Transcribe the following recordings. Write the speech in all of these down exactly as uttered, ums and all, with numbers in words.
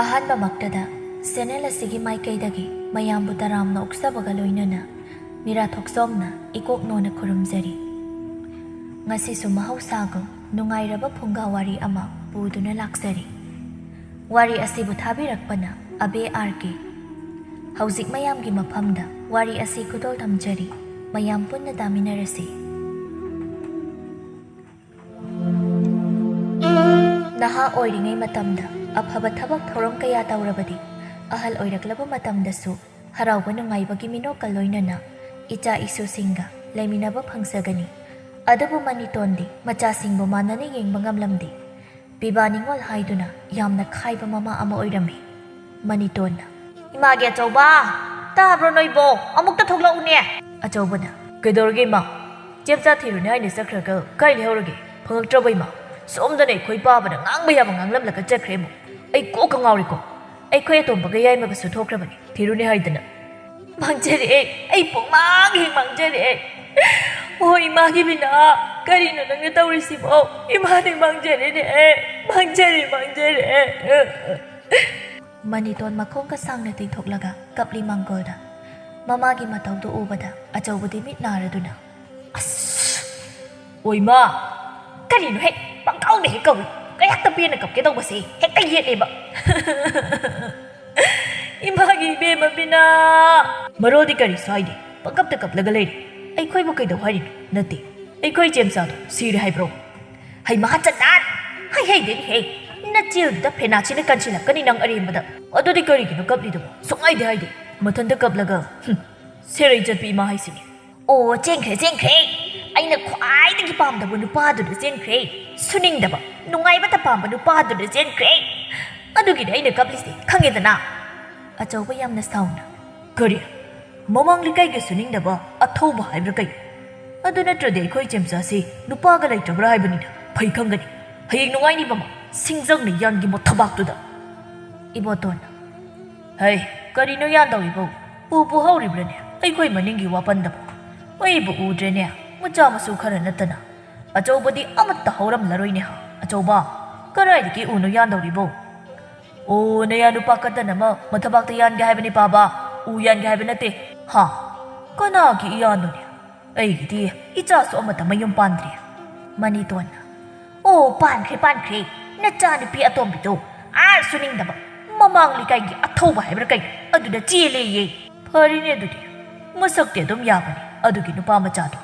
ꯑꯍꯥꯟꯕꯃꯛꯇꯗ channel ꯑꯁꯤꯒꯤ ꯃꯥꯏꯀꯩꯗꯒꯤ ꯃꯌꯥꯝꯕꯨ ꯇꯔꯥꯝꯅ ꯑꯣꯛꯆꯕꯒ ꯂꯣꯏꯅꯅ ꯃꯤꯔꯥ ꯊꯣꯛꯆꯣꯝꯅ ꯏꯀꯣꯛ ꯅꯣꯟꯅ ꯈꯨꯔꯨꯝꯖꯔꯤ꯫ ꯉꯁꯤꯁꯨ ꯃꯍꯧꯁꯥꯒꯨꯝ ꯅꯨꯡꯉꯥꯏꯔꯕ ꯐꯨꯡꯒꯥ ꯋꯥꯔꯤ ꯑꯃ ꯄꯨꯗꯨꯅ ꯂꯥꯛꯆꯔꯤ꯫ ꯋꯥꯔꯤ ꯑꯁꯤꯕꯨ ꯊꯥꯕꯤꯔꯛꯄꯅ ꯑꯕꯦ ꯑꯥꯔ ꯀꯦ꯫ ꯍꯧꯖꯤꯛ ꯃꯌꯥꯝꯒꯤ ꯃꯐꯝꯗ ꯋꯥꯔꯤ ꯑꯁꯤ ꯈꯨꯗꯣꯜ ꯊꯝꯖꯔꯤ꯫ ꯃꯌꯥꯝ ꯄꯨꯟꯅ ꯇꯥꯃꯤꯟꯅꯔꯁꯤ꯫ ꯅꯍꯥ ꯑꯣꯏꯔꯤꯉꯩ ꯃꯇꯝꯗ ꯑꯐꯕ ꯊꯕꯛ ꯊꯧꯔꯝ ꯀꯌꯥ ꯇꯧꯔꯕꯗꯤ ꯑꯍꯜ ꯑꯣꯏꯔꯛꯂꯕ ꯃꯇꯝꯗꯁꯨ ꯍꯔꯥꯎꯕ ꯅꯨꯡꯉꯥꯏꯕꯒꯤ ꯃꯤꯅꯣꯛꯀ ꯂꯣꯏꯅꯅ ꯏꯆꯥ ꯏꯁꯨꯁꯤꯡꯒ ꯂꯩꯃꯤꯟꯅꯕ ꯐꯪꯖꯒꯅꯤ꯫ ꯑꯗꯨꯕꯨ ꯃꯅꯤꯇꯣꯟꯗꯤ ꯃꯆꯥꯁꯤꯡꯕꯨ ꯃꯥꯟꯅꯅ ꯌꯦꯡꯕ ꯉꯝꯂꯝꯗꯦ꯫ ꯄꯤꯕꯥ ꯅꯤꯉꯣꯜ ꯍꯥꯏꯗꯨꯅ ꯌꯥꯝꯅ ꯈꯥꯏꯕ ꯃꯃꯥ ꯑꯃ ꯑꯣꯏꯔꯝꯃꯤ꯫ ꯃꯅꯤꯇꯣꯟꯅ, "ꯏꯃꯥꯒꯤ ꯑꯆꯧꯕ, ꯇꯥꯕ꯭ꯔꯣ ꯅꯣꯏꯕꯣ? ꯑꯃꯨꯛꯇ ꯊꯣꯛꯂꯛꯎꯅꯦ!" ꯑꯆꯧꯕꯅ, "ꯀꯩꯗꯧꯔꯒꯦ ꯏꯃꯥ? ꯆꯦꯝꯆꯥ ꯊꯤꯔꯨꯅꯦ ꯍꯥꯏꯅ ꯆꯠꯈ꯭ꯔꯒ ꯀꯥꯏ ꯂꯩꯍꯧꯔꯒꯦ? ꯐꯪꯉꯛꯇ꯭ꯔꯕꯣ ꯏꯃꯥ? ꯁꯣꯝꯗꯅ ꯑꯩꯈꯣꯏ ꯄꯥꯕꯅ ꯉꯥꯡꯕ ꯌꯥꯕ ꯉꯥꯡꯂꯝꯂꯒ ꯆꯠꯈ꯭ꯔꯦ ꯑꯃꯨꯛ꯫ ꯑꯩ ꯀꯣꯛꯀ ꯉꯥꯎꯔꯦꯀꯣ꯫ ꯑꯩꯈꯣꯏ ꯑꯇꯣꯝꯕꯒ ꯌꯥꯏꯃꯒꯁꯨ ꯊꯣꯛꯈ꯭ꯔꯕꯅꯤ ꯊꯤꯔꯨꯅꯦ ꯍꯥꯏꯗꯅ꯫ ꯃꯥꯡꯖꯔꯦ, ꯑꯩ ꯄꯨꯡꯃꯥꯡ ꯍꯦꯛ ꯃꯥꯡꯖꯔꯦ꯫ ꯑꯣ ꯏꯃꯥꯒꯤ ꯕꯤꯅꯥ, ꯀꯔꯤꯅꯣ ꯅꯪꯅ ꯇꯧꯔꯤꯁꯤꯕꯣ? ꯏꯃꯥꯗꯤ ꯃꯥꯡꯖꯔꯦꯅꯦ, ꯃꯥꯡꯖꯔꯦ, ꯃꯥꯡꯖꯔꯦ!" ꯃꯅꯤꯇꯣꯟ ꯃꯈꯣꯡꯒ ꯁꯥꯡꯅ ꯇꯤꯡꯊꯣꯛꯂꯒ ꯀꯞꯂꯤ ꯃꯥꯡꯒꯣꯜꯗ꯫ ꯃꯃꯥꯒꯤ ꯃꯇꯧꯗꯨ ꯎꯕꯗ ꯑꯆꯧꯕꯗꯤ ꯃꯤꯠ ꯅꯥꯔꯗꯨꯅ, "ꯑꯁ! ꯑꯣꯏꯃꯥ! ꯀꯔꯤꯅꯣ ꯍꯦꯛ ꯄꯪꯀꯧꯗ ꯍꯦꯛ ꯀꯧꯏ꯫ ꯀꯌꯥꯠꯇ ꯄꯦꯟꯅ ꯀꯞꯀꯦ ꯇꯧꯕꯁꯦ ꯍꯦꯛꯇ ꯌꯦꯠꯂꯦꯕ!" "ꯏꯃꯥꯒꯤ ꯏꯕꯦꯝꯃ ꯕꯤꯅꯥ!" "ꯃꯔꯣꯜꯗꯤ ꯀꯔꯤꯁꯨ ꯍꯥꯏꯗꯦ, ꯄꯪꯀꯞꯇ ꯀꯞꯂꯒ ꯂꯩꯔꯦ꯫ ꯑꯩꯈꯣꯏꯕꯨ ꯀꯩꯗꯧ ꯍꯥꯏꯔꯤꯅꯣ?" "ꯅꯠꯇꯦ, ꯑꯩꯈꯣꯏ ꯏꯆꯦꯝꯆꯥꯗꯣ ꯁꯤꯔꯦ ꯍꯥꯏꯕ꯭ꯔꯣ?" "ꯍꯩꯃꯥ ꯆꯟꯗꯥꯟ! ꯍꯩ ꯍꯩꯗꯦꯅꯦꯍꯦ! ꯅꯆꯤꯜꯗꯨꯗ ꯐꯦꯅꯥꯠꯁꯤꯅ ꯀꯟꯁꯤꯜꯂꯛꯀꯅꯤ ꯅꯪ ꯑꯔꯦꯝꯕꯗ꯫ ꯑꯗꯨꯗꯤ ꯀꯔꯤꯒꯤꯅꯣ ꯀꯞꯂꯤꯗꯨꯕꯣ? ꯁꯨꯡꯍꯥꯏꯗꯤ ꯍꯥꯏꯗꯦ꯫ ꯃꯊꯟꯇ ꯀꯞꯂꯒ, ꯍꯨꯝ, ꯁꯦꯔꯩ ꯆꯠꯄꯤ ꯏꯃꯥ ꯍꯥꯏꯁꯤꯅꯦ꯫" "ꯑꯣ, ꯆꯦꯟꯈ꯭ꯔꯦ, ꯆꯦꯟꯈ꯭ꯔꯦ꯫ ꯑꯩꯅ ꯈ꯭ꯋꯥꯏꯗꯒꯤ ꯄꯥꯝꯗꯕ ꯅꯨꯄꯥꯗꯨꯅ ꯆꯦꯟꯈ꯭ꯔꯦ꯫ ꯁꯨꯅꯤꯡꯗꯕ, ꯅꯨꯡꯉꯥꯏꯕꯇ ꯄꯥꯝꯕ ꯅꯨꯄꯥꯗꯨꯅ ꯆꯦꯟꯈ꯭ꯔꯦ꯫ ꯑꯗꯨꯒꯤꯅꯦ ꯑꯩꯅ ꯀꯞꯂꯤꯁꯦ, ꯈꯪꯉꯦꯗꯅ?" ꯑꯆꯧꯕ ꯌꯥꯝꯅ ꯁꯥꯎꯅ, "ꯀꯔꯤ? ꯃꯃꯥꯡ ꯂꯩꯀꯥꯏꯒꯤ ꯁꯨꯅꯤꯡꯗꯕ ꯑꯊꯧꯕ ꯍꯥꯏꯕ꯭ꯔꯥ ꯀꯩꯅꯣ? ꯑꯗꯨ ꯅꯠꯇ꯭ꯔꯗꯤ ꯑꯩꯈꯣꯏ ꯏꯆꯦꯝꯆꯥꯁꯤ ꯅꯨꯄꯥꯒ ꯂꯩꯇ꯭ꯔꯕ꯭ꯔꯥ ꯍꯥꯏꯕꯅꯤꯗ꯫ ꯐꯩ ꯈꯪꯒꯅꯤ꯫ ꯍꯌꯦꯡ ꯅꯨꯡꯉꯥꯏꯅꯤ ꯃꯃꯥ, ꯁꯤꯡꯖꯪꯅ ꯌꯥꯟꯒꯤ ꯃꯣꯠ ꯊꯕꯥꯛꯇꯨꯗ꯫" ꯏꯕꯣꯇꯣꯟꯅ, "ꯍꯩ, ꯀꯔꯤꯅꯣ ꯌꯥꯟꯗꯧꯔꯤꯕꯣ? ꯎꯕꯨ ꯍꯧꯔꯤꯕ꯭ꯔꯅꯦ? ꯑꯩꯈꯣꯏ ꯃꯅꯤꯡꯒꯤ ꯋꯥꯄꯟꯗꯕꯣ? ꯑꯩꯕꯨ ꯎꯗ꯭ꯔꯦꯅꯦ, ꯃꯆꯥ ꯃꯁꯨ ꯈꯔ ꯅꯠꯇꯅ꯫ ꯑꯆꯧꯕꯗꯤ ꯑꯃꯠꯇ ꯍꯧꯔꯝꯂꯔꯣꯏꯅꯦ ꯍꯥ꯫ ꯑꯆꯧꯕ, ꯀꯗꯥꯏꯗꯒꯤ ꯎꯅꯣ ꯌꯥꯟꯗꯧꯔꯤꯕꯣ?" "ꯑꯣ, ꯅꯌꯥ ꯅꯨꯄꯥ ꯀꯇꯟ ꯑꯃ ꯃꯊꯕꯥꯛꯇ ꯌꯥꯟꯒꯦ ꯍꯥꯏꯕꯅꯤ ꯄꯥꯕ, ꯎ ꯌꯥꯟꯒꯦ ꯍꯥꯏꯕ ꯅꯠꯇꯦ꯫ ꯍꯥ? ꯀꯅꯥꯒꯤ ꯏꯌꯥꯅꯣꯅꯦ? ꯑꯩꯒꯤꯗꯤ ꯏꯆꯥꯁꯨ ꯑꯃꯠꯇ ꯃꯌꯨꯝ ꯄꯥꯟꯗ꯭ꯔꯤ꯫" ꯃꯅꯤꯇꯣꯟꯅ, "ꯑꯣ, ꯄꯥꯟꯈ꯭ꯔꯦ, ꯄꯥꯟꯈ꯭ꯔꯦ꯫ ꯅꯆꯥꯅꯨꯄꯤ ꯑꯇꯣꯝꯕꯤꯗꯣ ꯑꯥ ꯁꯨꯅꯤꯡꯗꯕ ꯃꯃꯥꯡ ꯂꯩꯀꯥꯏꯒꯤ ꯑꯊꯧꯕ ꯍꯥꯏꯕ꯭ꯔꯥ ꯀꯩꯅꯣ, ꯑꯗꯨꯗ ꯆꯦꯜꯂꯦꯌꯦ꯫ ꯐꯔꯤꯅꯦ ꯑꯗꯨꯗꯤ꯫ ꯃꯁꯛꯇꯤ ꯑꯗꯨꯝ ꯌꯥꯕꯅꯤ ꯑꯗꯨꯒꯤ ꯅꯨꯄꯥ ꯃꯆꯥꯗꯣ꯫"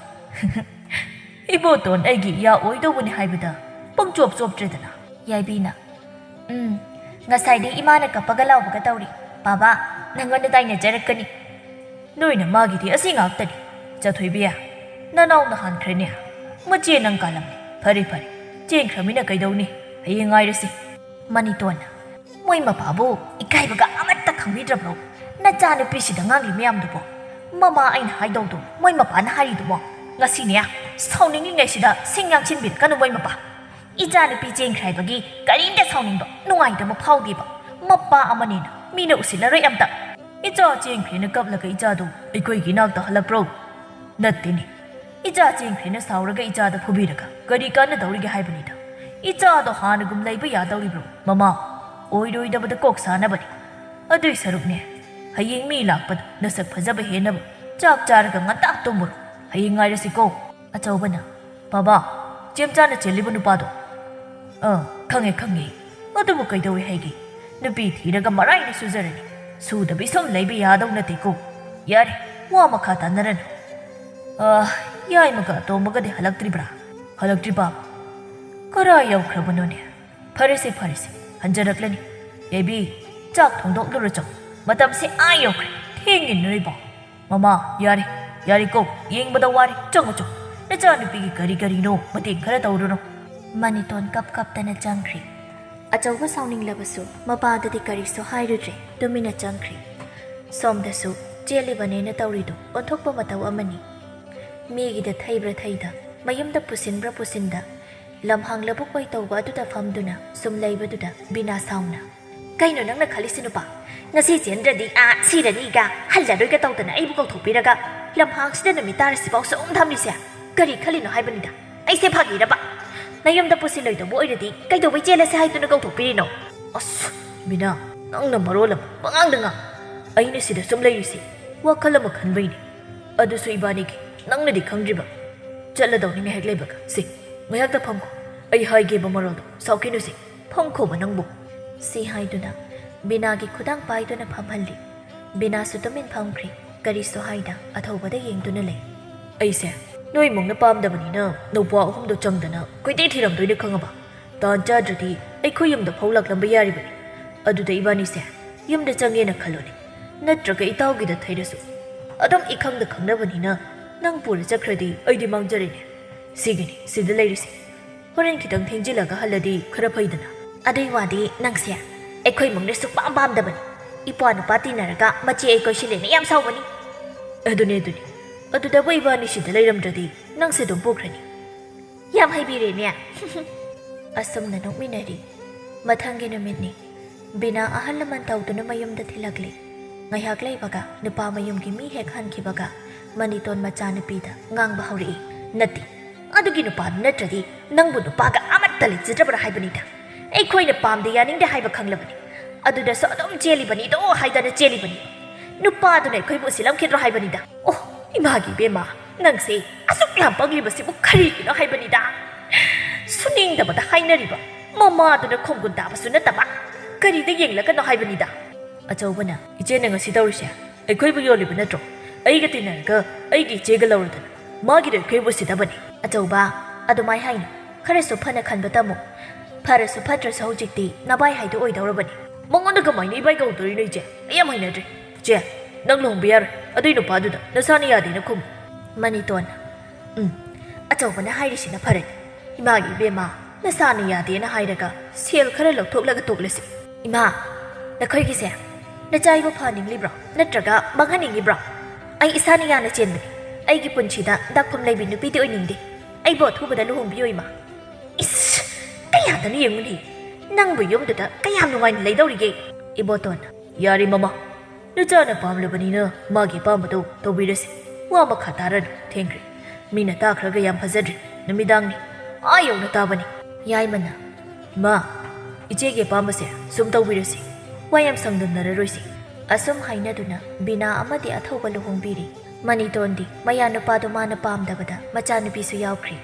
ꯏꯕꯣꯇꯣꯟ ꯑꯩꯒꯤ ꯏꯌꯥ ꯑꯣꯏꯗꯧꯕꯅꯤ ꯍꯥꯏꯕꯗ ꯄꯪꯆꯣꯞ ꯆꯣꯞꯇ꯭ꯔꯦꯗꯅ꯫ ꯌꯥꯏꯕꯤꯅ, "ꯎꯝ, ꯉꯁꯥꯏꯗꯤ ꯏꯃꯥꯅ ꯀꯞꯄꯒ ꯂꯥꯎꯕꯒ ꯇꯧꯔꯤ꯫ ꯕꯥꯕꯥ, ꯅꯪꯉꯣꯟꯗ ꯇꯥꯏꯅꯖꯔꯛꯀꯅꯤ꯫" "ꯅꯣꯏꯅ ꯃꯥꯒꯤꯗꯤ ꯑꯁꯤ ꯉꯥꯛꯇꯅꯤ꯫ ꯆꯥꯊꯣꯏꯕꯤ, ꯅꯅꯥꯎꯅ ꯍꯥꯟꯈ꯭ꯔꯦꯅꯦ꯫ ꯃꯆꯦ ꯅꯪ ꯀꯥꯂꯝꯅꯤ꯫ ꯐꯔꯦ, ꯐꯔꯦ꯫ ꯆꯦꯟꯈ꯭ꯔꯃꯤꯅ ꯀꯩꯗꯧꯅꯤ? ꯍꯌꯦꯡ ꯉꯥꯏꯔꯁꯤ꯫" ꯃꯅꯤꯇꯣꯟꯅ, "ꯃꯣꯏ ꯃꯄꯥꯕꯨ ꯏꯀꯥꯏꯕꯒ ꯑꯃꯠꯇ ꯈꯪꯕꯤꯗ꯭ꯔꯕ꯭ꯔꯣ? ꯅꯆꯥꯅꯨꯄꯤꯁꯤꯗ ꯉꯥꯡꯂꯤ ꯃꯌꯥꯝꯗꯨꯕꯣ꯫ ꯃꯃꯥ ꯑꯩꯅ ꯍꯥꯏꯗꯧꯗꯣ ꯃꯣꯏ ꯃꯄꯥꯅ ꯍꯥꯏꯔꯤꯗꯨꯕꯣ꯫ ꯉꯁꯤꯅꯦ, ꯁꯥꯎꯅꯤꯡꯉꯤꯉꯩꯁꯤꯗ ꯁꯤꯡ ꯌꯥꯡꯁꯤꯟꯕꯤꯔꯛꯀꯅꯨ ꯃꯣꯏ ꯃꯄꯥ꯫ ꯏꯆꯥꯅꯨꯄꯤ ꯆꯦꯟꯈ꯭ꯔꯦ ꯍꯥꯏꯕꯒꯤ ꯀꯔꯤꯝꯇ ꯁꯥꯎꯅꯤꯡꯕ, ꯅꯨꯡꯉꯥꯏꯇꯕ ꯐꯥꯎꯗꯦꯕ꯫ ꯃꯄꯥ ꯑꯃꯅꯤꯅ ꯃꯤꯅ ꯎꯁꯤꯠꯂꯔꯣꯏ ꯑꯝꯇ꯫" "ꯏꯆꯥ ꯆꯦꯟꯈ꯭ꯔꯦꯅ ꯀꯞꯂꯒ ꯏꯆꯥꯗꯨ ꯑꯩꯈꯣꯏꯒꯤ ꯏꯅꯥꯛꯇ ꯍꯜꯂꯛꯄ꯭ꯔꯣ?" "ꯅꯠꯇꯦꯅꯦ꯫ ꯏꯆꯥ ꯆꯦꯟꯈ꯭ꯔꯦꯅ ꯁꯥꯎꯔꯒ ꯏꯆꯥꯗ ꯐꯨꯕꯤꯔꯒ ꯀꯔꯤ ꯀꯥꯟꯅꯗꯧꯔꯤꯒꯦ ꯍꯥꯏꯕꯅꯤꯗ꯫ ꯏꯆꯥꯗꯣ ꯍꯥꯟꯅꯒꯨꯝ ꯂꯩꯕ ꯌꯥꯗꯧꯔꯤꯕ꯭ꯔꯣ, ꯃꯃꯥ? ꯑꯣꯏꯔꯣꯏꯗꯕꯗ ꯀꯣꯛ ꯁꯥꯅꯕꯅꯤ꯫ ꯑꯗꯨꯏ ꯁꯔꯨꯛꯅꯦ, ꯍꯌꯦꯡ ꯃꯤ ꯂꯥꯛꯄꯗ ꯅꯁꯛ ꯐꯖꯕ ꯍꯦꯟꯅꯕ ꯆꯥꯛ ꯆꯥꯔꯒ ꯉꯟꯇꯥ ꯇꯨꯝꯃꯨꯔꯣ꯫ ꯍꯌꯦꯡ ꯉꯥꯏꯔꯁꯤꯀꯣ꯫" ꯑꯆꯧꯕꯅ, "ꯕꯥꯕꯥ, ꯆꯦꯝꯆꯥꯅ ꯆꯦꯜꯂꯤꯕ ꯅꯨꯄꯥꯗꯣ?" "ꯑꯥ, ꯈꯪꯉꯦ, ꯈꯪꯉꯦ꯫ ꯑꯗꯨꯕꯨ ꯀꯩꯗꯧꯋꯦ ꯍꯥꯏꯒꯦ? ꯅꯨꯄꯤ ꯊꯤꯔꯒ ꯃꯔꯥꯏꯅ ꯁꯨꯖꯔꯅꯤ꯫ ꯁꯨꯗꯕꯤ ꯁꯨꯝ ꯂꯩꯕ ꯌꯥꯗꯧ ꯅꯠꯇꯦꯀꯣ꯫ ꯌꯥꯔꯦ, ꯋꯥ ꯃꯈꯥ ꯇꯥꯅꯔꯅꯨ꯫ ꯑꯥ, ꯌꯥꯏꯃꯒ ꯑꯇꯣꯝꯕꯒꯗꯤ ꯍꯜꯂꯛꯇ꯭ꯔꯤꯕ꯭ꯔꯥ?" "ꯍꯜꯂꯛꯇ꯭ꯔꯤ, ꯕꯥꯕꯥ꯫" "ꯀꯔꯥꯏ ꯌꯧꯈ꯭ꯔꯕꯅꯣꯅꯦ? ꯐꯔꯦꯁꯦ, ꯐꯔꯦꯁꯦ, ꯍꯟꯖꯔꯛꯂꯅꯤ꯫ ꯌꯥꯏꯕꯤ, ꯆꯥꯛ ꯊꯣꯡꯗꯣꯛꯂꯨꯔꯣ ꯆꯪ꯫ ꯃꯇꯝꯁꯦ ꯑꯥ ꯌꯧꯈ꯭ꯔꯦ꯫ ꯊꯦꯡꯉꯦ ꯅꯣꯏꯕꯣ꯫ ꯃꯃꯥ, ꯌꯥꯔꯦ, ꯌꯥꯔꯦꯀꯣ, ꯌꯦꯡꯕꯗ ꯋꯥꯔꯦ, ꯆꯪꯉꯨ, ꯆꯪꯉꯨ꯫ ꯅꯆꯥꯅꯨꯄꯤꯒꯤ ꯀꯔꯤ ꯀꯔꯤꯅꯣ ꯃꯇꯦꯡ ꯈꯔ ꯇꯧꯔꯨꯔꯣ꯫" ꯃꯅꯤꯇꯣꯟ ꯀꯞ ꯀꯞꯇꯅ ꯆꯪꯈ꯭ꯔꯤ꯫ ꯑꯆꯧꯕ ꯁꯥꯎꯅꯤꯡꯂꯕꯁꯨ ꯃꯄꯥꯗꯗꯤ ꯀꯔꯤꯁꯨ ꯍꯥꯏꯔꯨꯗ꯭ꯔꯦ, ꯇꯨꯃꯤꯟꯅ ꯆꯪꯈ꯭ꯔꯤ꯫ ꯁꯣꯝꯗꯁꯨ ꯆꯦꯜꯂꯤꯕꯅꯦꯅ ꯇꯧꯔꯤꯗꯨ ꯑꯣꯟꯊꯣꯛꯄ ꯃꯇꯧ ꯑꯃꯅꯤ꯫ ꯃꯤꯒꯤꯗ ꯊꯩꯕ꯭ꯔꯥ ꯊꯩꯗ, ꯃꯌꯨꯝꯗ ꯄꯨꯁꯤꯟꯕ꯭ꯔꯥ ꯄꯨꯁꯤꯟꯗ, ꯂꯝꯍꯥꯡ ꯂꯧꯕꯨꯛ ꯑꯣꯏ ꯇꯧꯕ ꯑꯗꯨꯗ ꯐꯝꯗꯨꯅ ꯁꯨꯝ ꯂꯩꯕꯗꯨꯗ ꯕꯤꯅꯥ ꯁꯥꯎꯅ, "ꯀꯩꯅꯣ ꯅꯪꯅ ꯈꯜꯂꯤꯁꯤ ꯅꯨꯄꯥ? ꯉꯁꯤ ꯆꯦꯟꯗ꯭ꯔꯗꯤ ꯑꯥ ꯁꯤꯔꯅꯤꯒ ꯍꯜꯂꯔꯣꯏꯒ ꯇꯧꯗꯅ ꯑꯩꯕꯨ ꯀꯧꯊꯣꯛꯄꯤꯔꯒ ꯂꯝꯍꯥꯡꯁꯤꯗ ꯅꯨꯃꯤꯠ ꯇꯥꯔꯁꯤꯐꯥꯎ ꯁꯨꯝ ꯊꯝꯂꯤꯁꯦ ꯀꯔꯤ ꯈꯜꯂꯤꯅꯣ ꯍꯥꯏꯕꯅꯤꯗ? ꯑꯩꯁꯦ ꯐꯥꯒꯤꯔꯕ? ꯅꯌꯨꯝꯗ ꯄꯨꯁꯤꯜꯂꯣꯏꯗꯧꯕ ꯑꯣꯏꯔꯗꯤ ꯀꯩꯗꯧꯕꯩ ꯆꯦꯜꯂꯁꯦ ꯍꯥꯏꯗꯨꯅ ꯀꯧꯊꯣꯛꯄꯤꯔꯤꯅꯣ?" ꯑꯁ! ꯕꯤꯅꯥ, ꯅꯪꯅ ꯃꯔꯣꯜ ꯑꯃ ꯄꯉꯥꯡꯗ ꯉꯥꯡ꯫ ꯑꯩꯅ ꯁꯤꯗ ꯁꯨꯝ ꯂꯩꯔꯤꯁꯤ ꯋꯥꯈꯜ ꯑꯃ ꯈꯟꯕꯩꯅꯦ꯫ ꯑꯗꯨꯁꯨ ꯏꯕꯥꯅꯤꯒꯤ, ꯅꯪꯅꯗꯤ ꯈꯪꯗ꯭ꯔꯤꯕ꯫ ꯆꯠꯂꯗꯧꯅꯤ ꯉꯥꯏꯍꯥꯛ ꯂꯩꯕꯒ꯫ ꯁꯤ, ꯉꯥꯏꯍꯥꯛꯇ ꯐꯝꯈꯣ꯫ ꯑꯩ ꯍꯥꯏꯒꯦꯕ ꯃꯔꯣꯜꯗꯣ, ꯁꯥꯎꯈꯤꯅꯨꯁꯦ꯫ ꯐꯝꯈꯣꯕ ꯅꯪꯕꯨ꯫ ꯁꯤ ꯍꯥꯏꯗꯨꯅ ꯕꯤꯅꯥꯒꯤ ꯈꯨꯗꯥꯡ ꯄꯥꯏꯗꯨꯅ ꯐꯝꯍꯜꯂꯤ꯫ ꯕꯤꯅꯥꯁꯨ ꯇꯨꯃꯤꯟ ꯐꯝꯈ꯭ꯔꯦ, ꯀꯔꯤꯁꯨ ꯍꯥꯏꯗ ꯑꯊꯧꯕꯗ ꯌꯦꯡꯗꯨꯅ ꯂꯩ꯫ ꯑꯩꯁꯦ ꯅꯣꯏ ꯏꯃꯨꯡꯅ ꯄꯥꯝꯗꯕꯅꯤꯅ ꯅꯨꯄꯥ ꯑꯍꯨꯝꯗꯣ ꯆꯪꯗꯅ ꯀꯣꯏꯊꯤ ꯊꯤꯔꯝꯗꯣꯏꯅꯦ ꯈꯪꯉꯕ? ꯇꯥꯟ ꯆꯥꯗ꯭ꯔꯗꯤ ꯑꯩꯈꯣꯏ ꯌꯨꯝꯗ ꯐꯥꯎ ꯂꯥꯛꯂꯝꯕ ꯌꯥꯔꯤꯕꯅꯤ꯫ ꯑꯗꯨꯗ ꯏꯕꯥꯅꯤꯁꯦ ꯌꯨꯝꯗ ꯆꯪꯉꯦꯅ ꯈꯜꯂꯣꯅꯦ, ꯅꯠꯇ꯭ꯔꯒ ꯏꯇꯥꯎꯒꯤꯗ ꯊꯩꯔꯁꯨ꯫ ꯑꯗꯨꯝ ꯏꯈꯪꯗ ꯈꯪꯅꯕꯅꯤꯅ ꯅꯪ ꯄꯨꯔ ꯆꯠꯈ꯭ꯔꯗꯤ ꯑꯩꯗꯤ ꯃꯥꯡꯖꯔꯦꯅꯦ꯫ ꯁꯤꯒꯤꯅꯤ ꯁꯤꯗ ꯂꯩꯔꯤꯁꯦ꯫ ꯍꯣꯔꯦꯟ ꯈꯤꯇꯪ ꯊꯦꯡꯖꯤꯜꯂꯒ ꯍꯜꯂꯗꯤ ꯈꯔ ꯐꯩꯗꯅ꯫ ꯑꯗꯨꯏ ꯋꯥꯗꯤ ꯅꯪꯁꯦ ꯑꯩꯈꯣꯏ ꯏꯃꯨꯡꯅ ꯁꯨꯛꯄꯥꯝ ꯄꯥꯝꯗꯕꯅꯤ꯫ ꯏꯄ꯭ꯋꯥ ꯅꯨꯄꯥ ꯇꯤꯟꯅꯔꯒ ꯃꯆꯦ ꯑꯩ ꯀꯣꯏꯁꯤꯜꯂꯦꯅ ꯌꯥꯝ ꯁꯥꯎꯕꯅꯤ꯫ ꯑꯗꯨꯅꯦ, ꯑꯗꯨꯅꯦ꯫ ꯑꯗꯨꯗꯕꯨ ꯏꯕꯥꯅꯤ ꯁꯤꯗ ꯂꯩꯔꯝꯗ꯭ꯔꯗꯤ ꯅꯪꯁꯦ ꯑꯗꯨꯝ ꯄꯨꯈ꯭ꯔꯅꯤ꯫ ꯌꯥꯝ ꯍꯩꯕꯤꯔꯦꯅꯦ꯫ ꯑꯁꯨꯝꯅ ꯅꯣꯛꯃꯤꯟꯅꯔꯤ꯫ ꯃꯊꯪꯒꯤ ꯅꯨꯃꯤꯠꯅꯤ꯫ ꯕꯤꯅꯥ ꯑꯍꯜ ꯂꯃꯟ ꯇꯧꯗꯨꯅ ꯃꯌꯨꯝꯗ ꯊꯤꯜꯂꯛꯂꯤ꯫ ꯉꯥꯏꯍꯥꯛ ꯂꯩꯕꯒ ꯅꯨꯄꯥ ꯃꯌꯨꯝꯒꯤ ꯃꯤ ꯍꯦꯛ ꯍꯟꯈꯤꯕꯒ ꯃꯅꯤꯇꯣꯟ ꯃꯆꯥꯅꯨꯄꯤꯗ ꯉꯥꯡꯕ ꯍꯧꯔꯛꯏ꯫ "ꯅꯠꯇꯦ, ꯑꯗꯨꯒꯤ ꯅꯨꯄꯥꯗꯨ ꯅꯠꯇ꯭ꯔꯗꯤ ꯅꯪꯕꯨ ꯅꯨꯄꯥꯒ ꯑꯃꯠꯇ ꯂꯩꯖꯗ꯭ꯔꯕ꯭ꯔꯥ ꯍꯥꯏꯕꯅꯤꯗ꯫ ꯑꯩꯈꯣꯏꯅ ꯄꯥꯝꯗꯦ ꯌꯥꯅꯤꯡꯗꯦ ꯍꯥꯏꯕ ꯈꯪꯂꯕꯅꯤ꯫ ꯑꯗꯨꯗꯁꯨ ꯑꯗꯨꯝ ꯆꯦꯜꯂꯤꯕꯅꯤꯗꯣ ꯍꯥꯏꯗꯅ ꯆꯦꯜꯂꯤꯕꯅꯤ꯫ ꯅꯨꯄꯥꯗꯨꯅ ꯑꯩꯈꯣꯏꯕꯨ ꯎꯁꯤꯜꯂꯝꯈꯤꯗ꯭ꯔꯣ ꯍꯥꯏꯕꯅꯤꯗ꯫ ꯑꯣ, ꯏꯃꯥꯒꯤ ꯏꯕꯦꯝꯃ, ꯅꯪꯁꯦ ꯑꯁꯨꯛ ꯌꯥꯝ ꯄꯪꯂꯤꯕꯁꯤꯕꯨ ꯀꯔꯤꯒꯤꯅꯣ ꯍꯥꯏꯕꯅꯤꯗ꯫ ꯁꯨꯅꯤꯡꯗꯕꯗ ꯍꯥꯏꯅꯔꯤꯕ ꯃꯃꯥꯗꯨꯅ ꯈꯣꯡꯒꯨꯟ ꯇꯥꯕꯁꯨ ꯅꯠꯇꯕ꯫ ꯀꯔꯤꯗ ꯌꯦꯡꯂꯒꯅꯣ ꯍꯥꯏꯕꯅꯤꯗ?" ꯑꯆꯧꯕꯅ, "ꯏꯆꯦꯅ ꯉꯁꯤ ꯇꯧꯔꯤꯁꯦ ꯑꯩꯈꯣꯏꯕꯨ ꯌꯣꯜꯂꯤꯕ ꯅꯠꯇ꯭ꯔꯣ? ꯑꯩꯒ ꯇꯤꯟꯅꯔꯒ ꯑꯩꯒꯤ ꯏꯆꯦꯒ ꯂꯧꯔꯗꯅ ꯃꯥꯒꯤꯗ ꯑꯩꯈꯣꯏꯕꯨ ꯁꯤꯗꯕꯅꯤ꯫" ꯑꯆꯧꯕ, ꯑꯗꯨꯃꯥꯏ ꯍꯥꯏꯅꯨ꯫ ꯈꯔꯁꯨ ꯐꯅ ꯈꯟꯕ ꯇꯝꯃꯨ꯫ ꯐꯔꯁꯨ ꯐꯠꯇ꯭ꯔꯁꯨ ꯍꯧꯖꯤꯛꯇꯤ ꯅꯕꯥꯏ ꯍꯥꯏꯗꯣ ꯑꯣꯏꯗꯧꯔꯕꯅꯤ꯫ ꯃꯉꯣꯟꯗ ꯀꯃꯥꯏꯅ ꯏꯕꯥꯏ ꯀꯧꯗꯣꯔꯤꯅꯣ ꯏꯆꯦ? ꯑꯩ ꯌꯥꯝ ꯍꯩꯅꯗ꯭ꯔꯦ꯫ ꯆꯦ, ꯅꯪ ꯂꯨꯍꯣꯡꯕ ꯌꯥꯔꯣꯏ ꯑꯗꯨꯏ ꯅꯨꯄꯥꯗꯨꯗ꯫ ꯅꯁꯥꯅ ꯌꯥꯗꯦꯅ ꯈꯨꯝꯃꯨ꯫ ꯃꯅꯤꯇꯣꯟ, ꯎꯝ, ꯑꯆꯧꯕꯅ ꯍꯥꯏꯔꯤꯁꯤꯅ ꯐꯔꯦ꯫ ꯏꯃꯥꯒꯤ ꯏꯕꯦꯝꯃ, ꯅꯁꯥꯅ ꯌꯥꯗꯦꯅ ꯍꯥꯏꯔꯒ ꯁꯦꯜ ꯈꯔ ꯂꯧꯊꯣꯛꯂꯒ ꯇꯣꯛꯂꯁꯤ꯫ ꯏꯃꯥ, ꯅꯈꯣꯏꯒꯤꯁꯦ ꯅꯆꯥ ꯑꯩꯕꯨ ꯐꯍꯟꯅꯤꯡꯂꯤꯕ꯭ꯔꯣ? ꯅꯠꯇ꯭ꯔꯒ ꯃꯥꯡꯍꯟꯅꯤꯡꯂꯤꯕ꯭ꯔꯣ? ꯑꯩ ꯏꯁꯥꯅ ꯌꯥꯅ ꯆꯦꯟꯕꯅꯤ꯫ ꯑꯩꯒꯤ ꯄꯨꯟꯁꯤꯗ ꯗꯥꯛꯐꯝ ꯂꯩꯕꯤ ꯅꯨꯄꯤꯗꯤ ꯑꯣꯏꯅꯤꯡꯗꯦ꯫ ꯑꯩꯕꯨ ꯑꯊꯨꯕꯗ ꯂꯨꯍꯣꯡꯕꯤꯌꯨ, ꯏꯃꯥ꯫ ꯏꯁ! ꯀꯌꯥꯗꯅ ꯌꯦꯡꯉꯨꯅꯦ꯫ ꯅꯪꯕꯨ ꯌꯨꯝꯗꯨꯗ ꯀꯌꯥꯝ ꯅꯨꯡꯉꯥꯏꯅ ꯂꯩꯗꯧꯔꯤꯒꯦ? ꯏꯕꯣꯇꯣꯟ, ꯌꯥꯔꯦ ꯃꯃꯥ꯫ ꯅꯆꯥꯅ ꯄꯥꯝꯂꯕꯅꯤꯅ ꯃꯥꯒꯤ ꯑꯄꯥꯝꯕꯗꯣ ꯇꯧꯕꯤꯔꯁꯤ꯫ ꯋꯥ ꯃꯈꯥ ꯇꯥꯔꯅꯨ, ꯊꯦꯡꯈ꯭ꯔꯦ꯫ ꯃꯤꯅ ꯇꯥꯈ꯭ꯔꯒ ꯌꯥꯝ ꯐꯖꯗ꯭ꯔꯦ꯫ ꯅꯨꯃꯤꯗꯥꯡꯅꯤ꯫ ꯑꯥ ꯌꯧꯅ ꯇꯥꯕꯅꯤ꯫ ꯌꯥꯏꯃꯅ, ꯏꯃꯥ, ꯏꯆꯦꯒꯤ ꯑꯄꯥꯝꯕꯁꯦ ꯁꯨꯝ ꯇꯧꯕꯤꯔꯁꯤ, ꯋꯥ ꯌꯥꯝ ꯁꯪꯗꯝꯅꯔꯔꯣꯏꯁꯤ꯫ ꯑꯁꯨꯝ ꯍꯥꯏꯅꯗꯨꯅ ꯕꯤꯅꯥ ꯑꯃꯗꯤ ꯑꯊꯧꯕ ꯂꯨꯍꯣꯡꯕꯤꯔꯤ꯫ ꯃꯅꯤꯇꯣꯟꯗꯤ ꯃꯌꯥ ꯅꯨꯄꯥꯗꯣ ꯃꯥꯅ ꯄꯥꯝꯗꯕꯗ ꯃꯆꯥꯅꯨꯄꯤꯁꯨ ꯌꯥꯎꯈ꯭ꯔꯤ꯫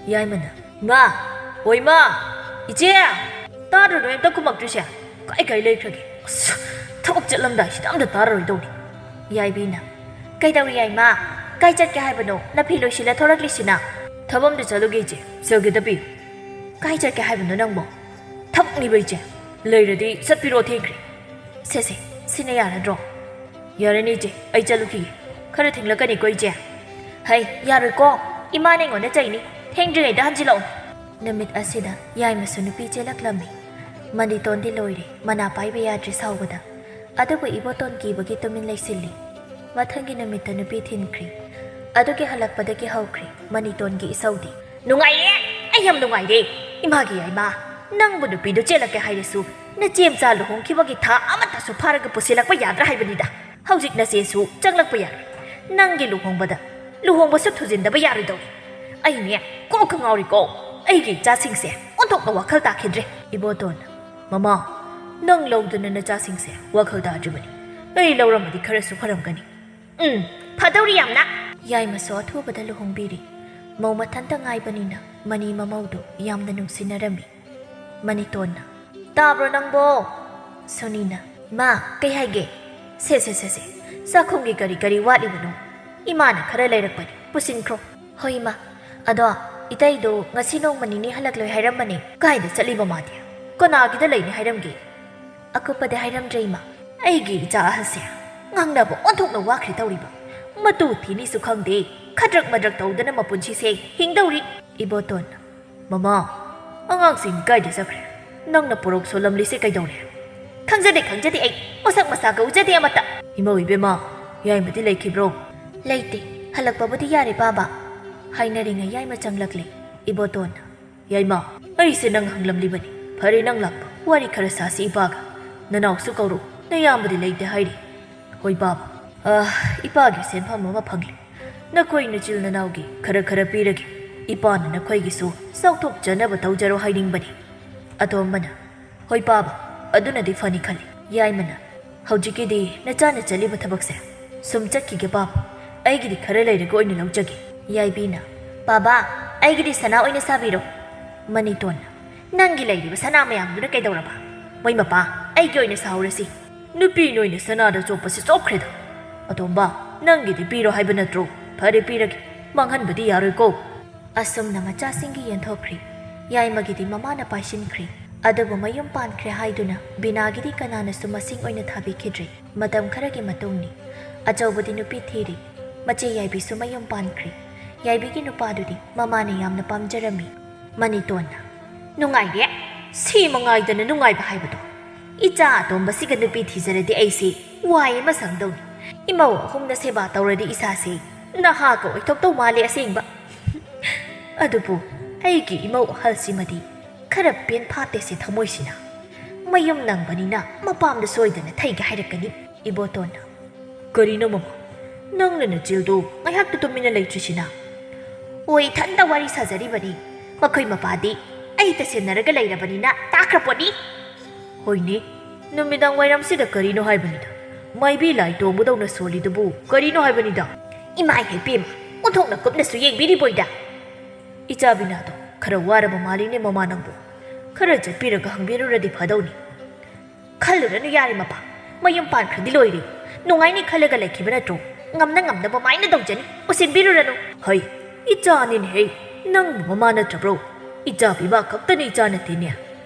ꯌꯥꯏꯃꯅ, "ꯃꯥ! ꯑꯣꯏ ꯃꯥ! ꯏꯆꯦ! ꯇꯥꯗ꯭ꯔꯣ ꯅꯣꯏ ꯑꯝꯇ ꯈꯨꯝꯃꯛꯇ꯭ꯔꯤꯁꯦ? ꯀꯥꯏ ꯀꯥꯏ ꯂꯩꯈ꯭ꯔꯒꯦ? ꯑꯁ, ꯊꯕꯛ ꯆꯠꯂꯝꯗꯥꯏꯁꯤꯗ ꯑꯝꯇ ꯇꯥꯔꯔꯣꯏꯗꯧꯅꯤ꯫" ꯌꯥꯏꯕꯤꯅ, "ꯀꯩꯗꯧꯔꯤ ꯌꯥꯏꯃ? ꯀꯥꯏ ꯆꯠꯀꯦ ꯍꯥꯏꯕꯅꯣ? ꯅꯐꯤ ꯂꯣꯏꯁꯤꯜꯂ ꯊꯣꯔꯛꯂꯤꯁꯤꯅ?" "ꯊꯕꯛ ꯑꯝꯇ ꯆꯠꯂꯨꯒꯦ ꯏꯆꯦ, ꯁꯦꯜ ꯈꯤꯇ ꯄꯤꯌꯨ꯫" "ꯀꯥꯏ ꯆꯠꯀꯦ ꯍꯥꯏꯕꯅꯣ ꯅꯪꯕꯣ? ꯊꯕꯛꯅꯤꯕ ꯏꯆꯦ, ꯂꯩꯔꯗꯤ ꯆꯠꯄꯤꯔꯣ, ꯊꯦꯡꯈ꯭ꯔꯦ꯫" "ꯁꯦ ꯁꯦ, ꯁꯤꯅ ꯌꯥꯔꯗ꯭ꯔꯣ?" "ꯌꯥꯔꯅꯤ ꯏꯆꯦ, ꯑꯩ ꯆꯠꯂꯨꯈꯤꯒꯦ꯫ ꯈꯔ ꯊꯦꯡꯂꯛꯀꯅꯤꯀꯣ ꯏꯆꯦ꯫" "ꯍꯩ, ꯌꯥꯔꯣꯏꯀꯣ, ꯏꯃꯥꯅ ꯑꯩꯉꯣꯟꯗ ꯆꯩꯅꯤ꯫ ꯊꯦꯡꯗ꯭ꯔꯤꯉꯩꯗ ꯍꯟꯖꯤꯜꯂꯛꯑꯣ꯫" ꯅꯨꯃꯤꯠ ꯑꯁꯤꯗ ꯌꯥꯏꯃꯁꯨ ꯅꯨꯄꯤ ꯆꯦꯜꯂꯛꯂꯝꯃꯤ꯫ ꯃꯅꯤꯇꯣꯟꯗꯤ ꯂꯣꯏꯔꯦ, ꯃꯅꯥ ꯄꯥꯏꯕ ꯌꯥꯗ꯭ꯔꯦ ꯁꯥꯎꯕꯗ꯫ ꯑꯗꯨꯕꯨ ꯏꯕꯣꯇꯣꯟ ꯀꯤꯕꯒꯤ ꯇꯨꯃꯤꯟ ꯂꯩꯁꯤꯜꯂꯤ꯫ ꯃꯊꯪꯒꯤ ꯅꯨꯃꯤꯠꯇ ꯅꯨꯄꯤ ꯊꯤꯟꯈ꯭ꯔꯤ꯫ ꯑꯗꯨꯒꯤ ꯍꯜꯂꯛꯄꯗꯒꯤ ꯍꯧꯈ꯭ꯔꯤ ꯃꯅꯤꯇꯣꯟꯒꯤ ꯏꯁꯧꯗꯤ꯫ "ꯅꯨꯡꯉꯥꯏꯔꯦ! ꯑꯩ ꯌꯥꯝ ꯅꯨꯡꯉꯥꯏꯔꯦ! ꯏꯃꯥꯒꯤ ꯌꯥꯏꯃ, ꯅꯪꯕꯨ ꯅꯨꯄꯤꯗꯨ ꯆꯦꯜꯂꯛꯀꯦ ꯍꯥꯏꯔꯁꯨ, ꯅꯆꯦ ꯃꯆꯥ ꯂꯨꯍꯣꯡꯈꯤꯕꯒꯤ ꯊꯥ ꯑꯃꯠꯇꯁꯨ ꯐꯥꯔꯒ ꯄꯨꯁꯤꯜꯂꯛꯄ ꯌꯥꯗ꯭ꯔꯥ ꯍꯥꯏꯕꯅꯤꯗ꯫ ꯍꯧꯖꯤꯛ ꯅꯆꯦꯁꯨ ꯆꯪꯂꯛꯄ ꯌꯥꯔꯣꯏ꯫ ꯅꯪꯒꯤ ꯂꯨꯍꯣꯡꯕꯗ, ꯂꯨꯍꯣꯡꯕꯁꯨ ꯊꯨꯖꯤꯟꯗꯕ ꯌꯥꯔꯣꯏꯗꯧꯔꯤ꯫ ꯑꯩꯅꯦ ꯀꯣꯛꯀ ꯉꯥꯎꯔꯤꯀꯣ꯫ ꯑꯩꯒꯤ ꯏꯆꯥꯁꯤꯡꯁꯦ ꯑꯣꯟꯊꯣꯛꯅ ꯋꯥꯈꯜ ꯇꯥꯈꯤꯗ꯭ꯔꯦ꯫" ꯏꯕꯣꯇꯣꯟ, "ꯃꯃꯥ, ꯅꯪ ꯂꯧꯗꯅ ꯅꯆꯥꯁꯤꯡꯁꯦ ꯋꯥꯈꯜ ꯇꯥꯗ꯭ꯔꯤꯕꯅꯤ꯫ ꯑꯩ ꯂꯧꯔꯝꯃꯗꯤ ꯈꯔꯁꯨ ꯐꯔꯝꯒꯅꯤ꯫" "ꯎꯝ, ꯐꯗꯧꯔꯤ ꯌꯥꯝꯅ꯫" ꯌꯥꯏꯃꯁꯨ ꯑꯊꯨꯕꯗ ꯂꯨꯍꯣꯡꯕꯤꯔꯤ꯫ ꯃꯧ ꯃꯊꯟꯇ ꯉꯥꯏꯕꯅꯤꯅ ꯃꯅꯤ ꯃꯃꯧꯗꯨ ꯌꯥꯝꯅ ꯅꯨꯡꯁꯤꯅꯔꯝꯃꯤ꯫ ꯃꯅꯤꯇꯣꯟꯅ, "ꯇꯥꯕ꯭ꯔꯣ ꯅꯪꯕꯣ?" ꯁꯣꯅꯤꯅ, "ꯃꯥ, ꯀꯩ ꯍꯥꯏꯒꯦ? ꯁꯦ, ꯁꯦ, ꯁꯦ, ꯁꯦ, ꯆꯥꯛꯈꯨꯝꯒꯤ ꯀꯔꯤ ꯀꯔꯤ ꯋꯥꯠꯂꯤꯕꯅꯣ? ꯏꯃꯥꯅ ꯈꯔ ꯂꯩꯔꯛꯄꯅꯤ, ꯄꯨꯁꯤꯟꯈ꯭ꯔꯣ꯫" "ꯍꯣꯏ ꯏꯃꯥ꯫ ꯑꯗꯣ ꯏꯇꯩꯗꯣ ꯉꯁꯤ ꯅꯣꯡꯃ ꯅꯤꯅꯤ ꯍꯜꯂꯛꯂꯣꯏ ꯍꯥꯏꯔꯝꯕꯅꯦ꯫ ꯀꯥꯏꯗ ꯆꯠꯂꯤꯕ ꯃꯥꯗꯤ? ꯀꯅꯥꯒꯤꯗ ꯂꯩꯅꯤ ꯍꯥꯏꯔꯝꯒꯦ?" "ꯑꯀꯨꯞꯄꯗꯤ ꯍꯥꯏꯔꯝꯗ꯭ꯔꯦ ꯏꯃꯥ꯫ ꯑꯩꯒꯤ ꯏꯆꯥ ꯑꯍꯜꯁꯦ ꯉꯥꯡꯅꯕ ꯑꯣꯟꯊꯣꯛꯅ ꯋꯥꯈ꯭ꯔꯦ ꯇꯧꯔꯤꯕ꯫ ꯃꯇꯨ ꯊꯤꯅꯤꯁꯨ ꯈꯪꯗꯦ, ꯈꯗ꯭ꯔꯛ ꯃꯗ꯭ꯔꯛ ꯇꯧꯗꯅ ꯃꯄꯨꯟꯁꯤꯁꯦ ꯍꯤꯡꯗꯧꯔꯤ꯫" ꯏꯕꯣꯇꯣꯟ, "ꯃꯃꯥ, ꯑꯉꯥꯡꯁꯤꯡ ꯀꯥꯏꯗ ꯆꯠꯈ꯭ꯔꯦ? ꯅꯪꯅ ꯄꯣꯔꯣꯛ ꯁꯣꯜꯂꯝꯂꯤꯁꯦ ꯀꯩꯗꯧꯔꯦ?" "ꯈꯪꯖꯗꯦ, ꯈꯪꯖꯗꯦ ꯑꯩ꯫ ꯃꯁꯛ ꯃꯁꯥꯒ ꯎꯖꯗꯦ ꯑꯃꯠꯇ꯫" "ꯏꯃꯧ ꯏꯕꯦꯝꯃ, ꯌꯥꯏꯃꯗꯤ ꯂꯩꯈꯤꯕ꯭ꯔꯣ?" "ꯂꯩꯇꯦ꯫ ꯍꯜꯂꯛꯄꯕꯨꯗꯤ ꯌꯥꯔꯦ ꯄꯥꯕ꯫" ꯍꯥꯏꯅꯔꯤꯉꯩ ꯌꯥꯏꯃ ꯆꯪꯂꯛꯂꯦ꯫ ꯏꯕꯣꯇꯣꯟꯅ, "ꯌꯥꯏꯃ, ꯑꯩꯁꯦ ꯅꯪ ꯍꯪꯂꯝꯂꯤꯕꯅꯤ꯫ ꯐꯔꯦ, ꯅꯪ ꯂꯥꯛꯄ꯫ ꯋꯥꯔꯤ ꯈꯔ ꯁꯥꯁꯤ ꯏꯄꯥꯒ꯫ ꯅꯅꯥꯎꯁꯨ ꯀꯧꯔꯨ꯫ ꯅꯌꯥꯝꯕꯗꯤ ꯂꯩꯇꯦ ꯍꯥꯏꯔꯤ꯫" "ꯍꯣꯏ ꯄꯥꯕ, ꯑ, ꯏꯄꯥꯒꯤ ꯁꯦꯟꯐꯝ ꯑꯃ ꯐꯪꯂꯦ꯫ ꯅꯈꯣꯏ ꯅꯆꯤꯜ ꯅꯅꯥꯎꯒꯤ ꯈꯔ ꯈꯔ ꯄꯤꯔꯒꯦ꯫ ꯏꯄꯥꯅ ꯅꯈꯣꯏꯒꯤꯁꯨ ꯆꯥꯎꯊꯣꯛꯆꯅꯕ ꯇꯧꯖꯔꯣ ꯍꯥꯏꯅꯤꯡꯕꯅꯤ꯫" ꯑꯇꯣꯝꯕꯅ, "ꯍꯣꯏ ꯄꯥꯕ, ꯑꯗꯨꯅꯗꯤ ꯐꯅꯤ ꯈꯜꯂꯤ꯫" ꯌꯥꯏꯃꯅ, "ꯍꯧꯖꯤꯛꯀꯤꯗꯤ ꯅꯆꯥꯅ ꯆꯠꯂꯤꯕ ꯊꯕꯛꯁꯦ ꯁꯨꯝ ꯆꯠꯈꯤꯒꯦ ꯄꯥꯕ, ꯑꯩꯒꯤꯗꯤ ꯈꯔ ꯂꯩꯔꯒ ꯑꯣꯏꯅ ꯂꯧꯖꯒꯦ꯫" ꯌꯥꯏꯕꯤꯅ, "ꯄꯥꯕ, ꯑꯩꯒꯤꯗꯤ ꯁꯅꯥ ꯑꯣꯏꯅ ꯁꯥꯕꯤꯔꯣ꯫" ꯃꯅꯤꯇꯣꯟꯅ, "ꯅꯪꯒꯤ ꯂꯩꯔꯤꯕ ꯁꯅꯥ ꯃꯌꯥꯝꯗꯨꯅ ꯀꯩꯗꯧꯔꯕ? ꯃꯣꯏ ꯃꯄꯥ, ꯑꯩꯒꯤ ꯑꯣꯏꯅ ꯁꯥꯍꯧꯔꯁꯤ꯫" "ꯅꯨꯄꯤ ꯅꯣꯏꯅ ꯁꯅꯥꯗ ꯆꯣꯞꯄꯁꯤ ꯆꯣꯞꯈ꯭ꯔꯦꯗ꯫ ꯑꯇꯣꯝꯕ, ꯅꯪꯒꯤꯗꯤ ꯄꯤꯔꯣ ꯍꯥꯏꯕ ꯅꯠꯇ꯭ꯔꯣ? ꯐꯔꯦ, ꯄꯤꯔꯒꯦ꯫ ꯃꯥꯡꯍꯟꯕꯗꯤ ꯌꯥꯔꯣꯏꯀꯣ꯫" ꯑꯁꯨꯝꯅ ꯃꯆꯥꯁꯤꯡꯒꯤ ꯌꯦꯟꯊꯣꯛꯈ꯭ꯔꯦ꯫ ꯌꯥꯏꯃꯒꯤꯗꯤ ꯃꯃꯥꯅ ꯄꯥꯏꯁꯤꯟꯈ꯭ꯔꯦ꯫ ꯑꯗꯨꯕꯨ ꯃꯌꯨꯝ ꯄꯥꯟꯈ꯭ꯔꯦ ꯍꯥꯏꯗꯨꯅ ꯕꯤꯅꯥꯒꯤꯗꯤ ꯀꯅꯥꯅꯁꯨ ꯃꯁꯤꯡ ꯑꯣꯏꯅ ꯊꯥꯕꯤꯈꯤꯗ꯭ꯔꯦ꯫ ꯃꯇꯝ ꯈꯔꯒꯤ ꯃꯇꯨꯡꯅꯤ꯫ ꯑꯆꯧꯕꯗꯤ ꯅꯨꯄꯤ ꯊꯤꯔꯦ꯫ ꯃꯆꯦ ꯌꯥꯏꯕꯤꯁꯨ ꯃꯌꯨꯝ ꯄꯥꯟꯈ꯭ꯔꯦ꯫ ꯌꯥꯏꯕꯤꯒꯤ ꯅꯨꯄꯥꯗꯨꯗꯤ ꯃꯃꯥꯅ ꯌꯥꯝꯅ ꯄꯥꯝꯖꯔꯝꯃꯤ꯫ ꯃꯅꯤꯇꯣꯟꯅ, "ꯅꯨꯡꯉꯥꯏꯔꯦ꯫ ꯁꯤ ꯃꯉꯥꯏꯗꯅ ꯅꯨꯡꯉꯥꯏꯕ ꯍꯥꯏꯕꯗꯣ꯫ ꯏꯆꯥ ꯑꯇꯣꯝꯕꯁꯤꯒ ꯅꯨꯄꯤ ꯊꯤꯖꯔꯗꯤ ꯑꯩꯁꯤ ꯋꯥꯏ ꯑꯃ ꯁꯪꯗꯧꯅꯤ꯫ ꯏꯃꯧ ꯑꯍꯨꯝꯅ ꯁꯦꯕꯥ ꯇꯧꯔꯗꯤ ꯏꯁꯥꯁꯤ ꯅꯍꯥꯒ ꯑꯣꯏꯊꯣꯛꯇꯧ ꯃꯥꯜꯂꯦ ꯑꯁꯦꯡꯕ꯫ ꯑꯗꯨꯕꯨ ꯑꯩꯒꯤ ꯏꯃꯧ ꯑꯍꯜꯁꯤꯃꯗꯤ ꯈꯔ ꯄꯦꯟ ꯐꯥꯠꯇꯦꯁꯦ ꯊꯃꯣꯏꯁꯤꯅ꯫ ꯃꯌꯨꯝ ꯅꯪꯕꯅꯤꯅ ꯃꯄꯥꯝꯗ ꯁꯣꯏꯗꯅ ꯊꯩꯒꯦ ꯍꯥꯏꯔꯛꯀꯅꯤ꯫" ꯏꯕꯣꯇꯣꯟꯅ, "ꯀꯔꯤꯅꯣ ꯃꯃꯥ? ꯅꯪꯅ ꯅꯆꯤꯜꯗꯨ ꯉꯥꯏꯍꯥꯛꯇ ꯇꯨꯃꯤꯟꯅ ꯂꯩꯇ꯭ꯔꯤꯁꯤꯅ?" "ꯑꯣ, ꯏꯊꯟꯇ ꯋꯥꯔꯤ ꯁꯥꯖꯔꯤꯕꯅꯤ꯫ ꯃꯈꯣꯏ ꯃꯄꯥꯗꯤ ꯑꯩ ꯇꯁꯦꯟꯅꯔꯒ ꯂꯩꯔꯕꯅꯤꯅ ꯇꯥꯈ꯭ꯔ ꯄꯣꯠꯅꯤ꯫" "ꯍꯣꯏꯅꯦ, ꯅꯨꯃꯤꯗꯥꯡ ꯋꯥꯏꯔꯝꯁꯤꯗ ꯀꯔꯤꯅꯣ ꯍꯥꯏꯕꯅꯤꯗ? ꯃꯥꯏꯕꯤ ꯂꯥꯏ ꯇꯣꯡꯕꯗꯧꯅ ꯁꯣꯜꯂꯤꯗꯨꯕꯨ ꯀꯔꯤꯅꯣ ꯍꯥꯏꯕꯅꯤꯗ?" "ꯏꯃꯥꯏ ꯍꯦ ꯄꯦꯝꯃ, ꯑꯣꯟꯊꯣꯛꯅ ꯀꯨꯞꯅꯁꯨ ꯌꯦꯡꯕꯤꯔꯤꯕꯣꯏꯗ!" "ꯏꯆꯥ ꯕꯤꯅꯥꯗꯣ ꯈꯔ ꯋꯥꯔꯕ ꯃꯥꯜꯂꯤꯅꯦ ꯃꯃꯥ ꯅꯪꯕꯨ꯫ ꯈꯔ ꯆꯠꯄꯤꯔꯒ ꯍꯪꯕꯤꯔꯨꯔꯗꯤ ꯐꯗꯧꯅꯤ꯫" "ꯈꯜꯂꯨꯔꯅꯨ ꯌꯥꯔꯦ ꯃꯄꯥ, ꯃꯌꯨꯝ ꯄꯥꯟꯈ꯭ꯔꯗꯤ ꯂꯣꯏꯔꯦ꯫ ꯅꯨꯡꯉꯥꯏꯅꯤ ꯈꯜꯂꯒ ꯂꯩꯈꯤꯕ ꯅꯠꯇ꯭ꯔꯣ? ꯉꯝꯅ ꯉꯝꯅꯕ ꯃꯥꯏꯅ ꯇꯧꯖꯅꯤ, ꯎꯁꯤꯟꯕꯤꯔꯨꯔꯅꯨ꯫" "ꯍꯩ, ꯏꯆꯥꯅꯤꯅꯦ ꯍꯩ, ꯅꯪꯕꯨ ꯃꯃꯥ ꯅꯠꯇ꯭ꯔꯕ꯭ꯔꯣ? ꯏꯆꯥ ꯄꯤꯕ ꯈꯛꯇꯅꯤ ꯏꯆꯥ ꯅꯠꯇꯦꯅꯦ꯫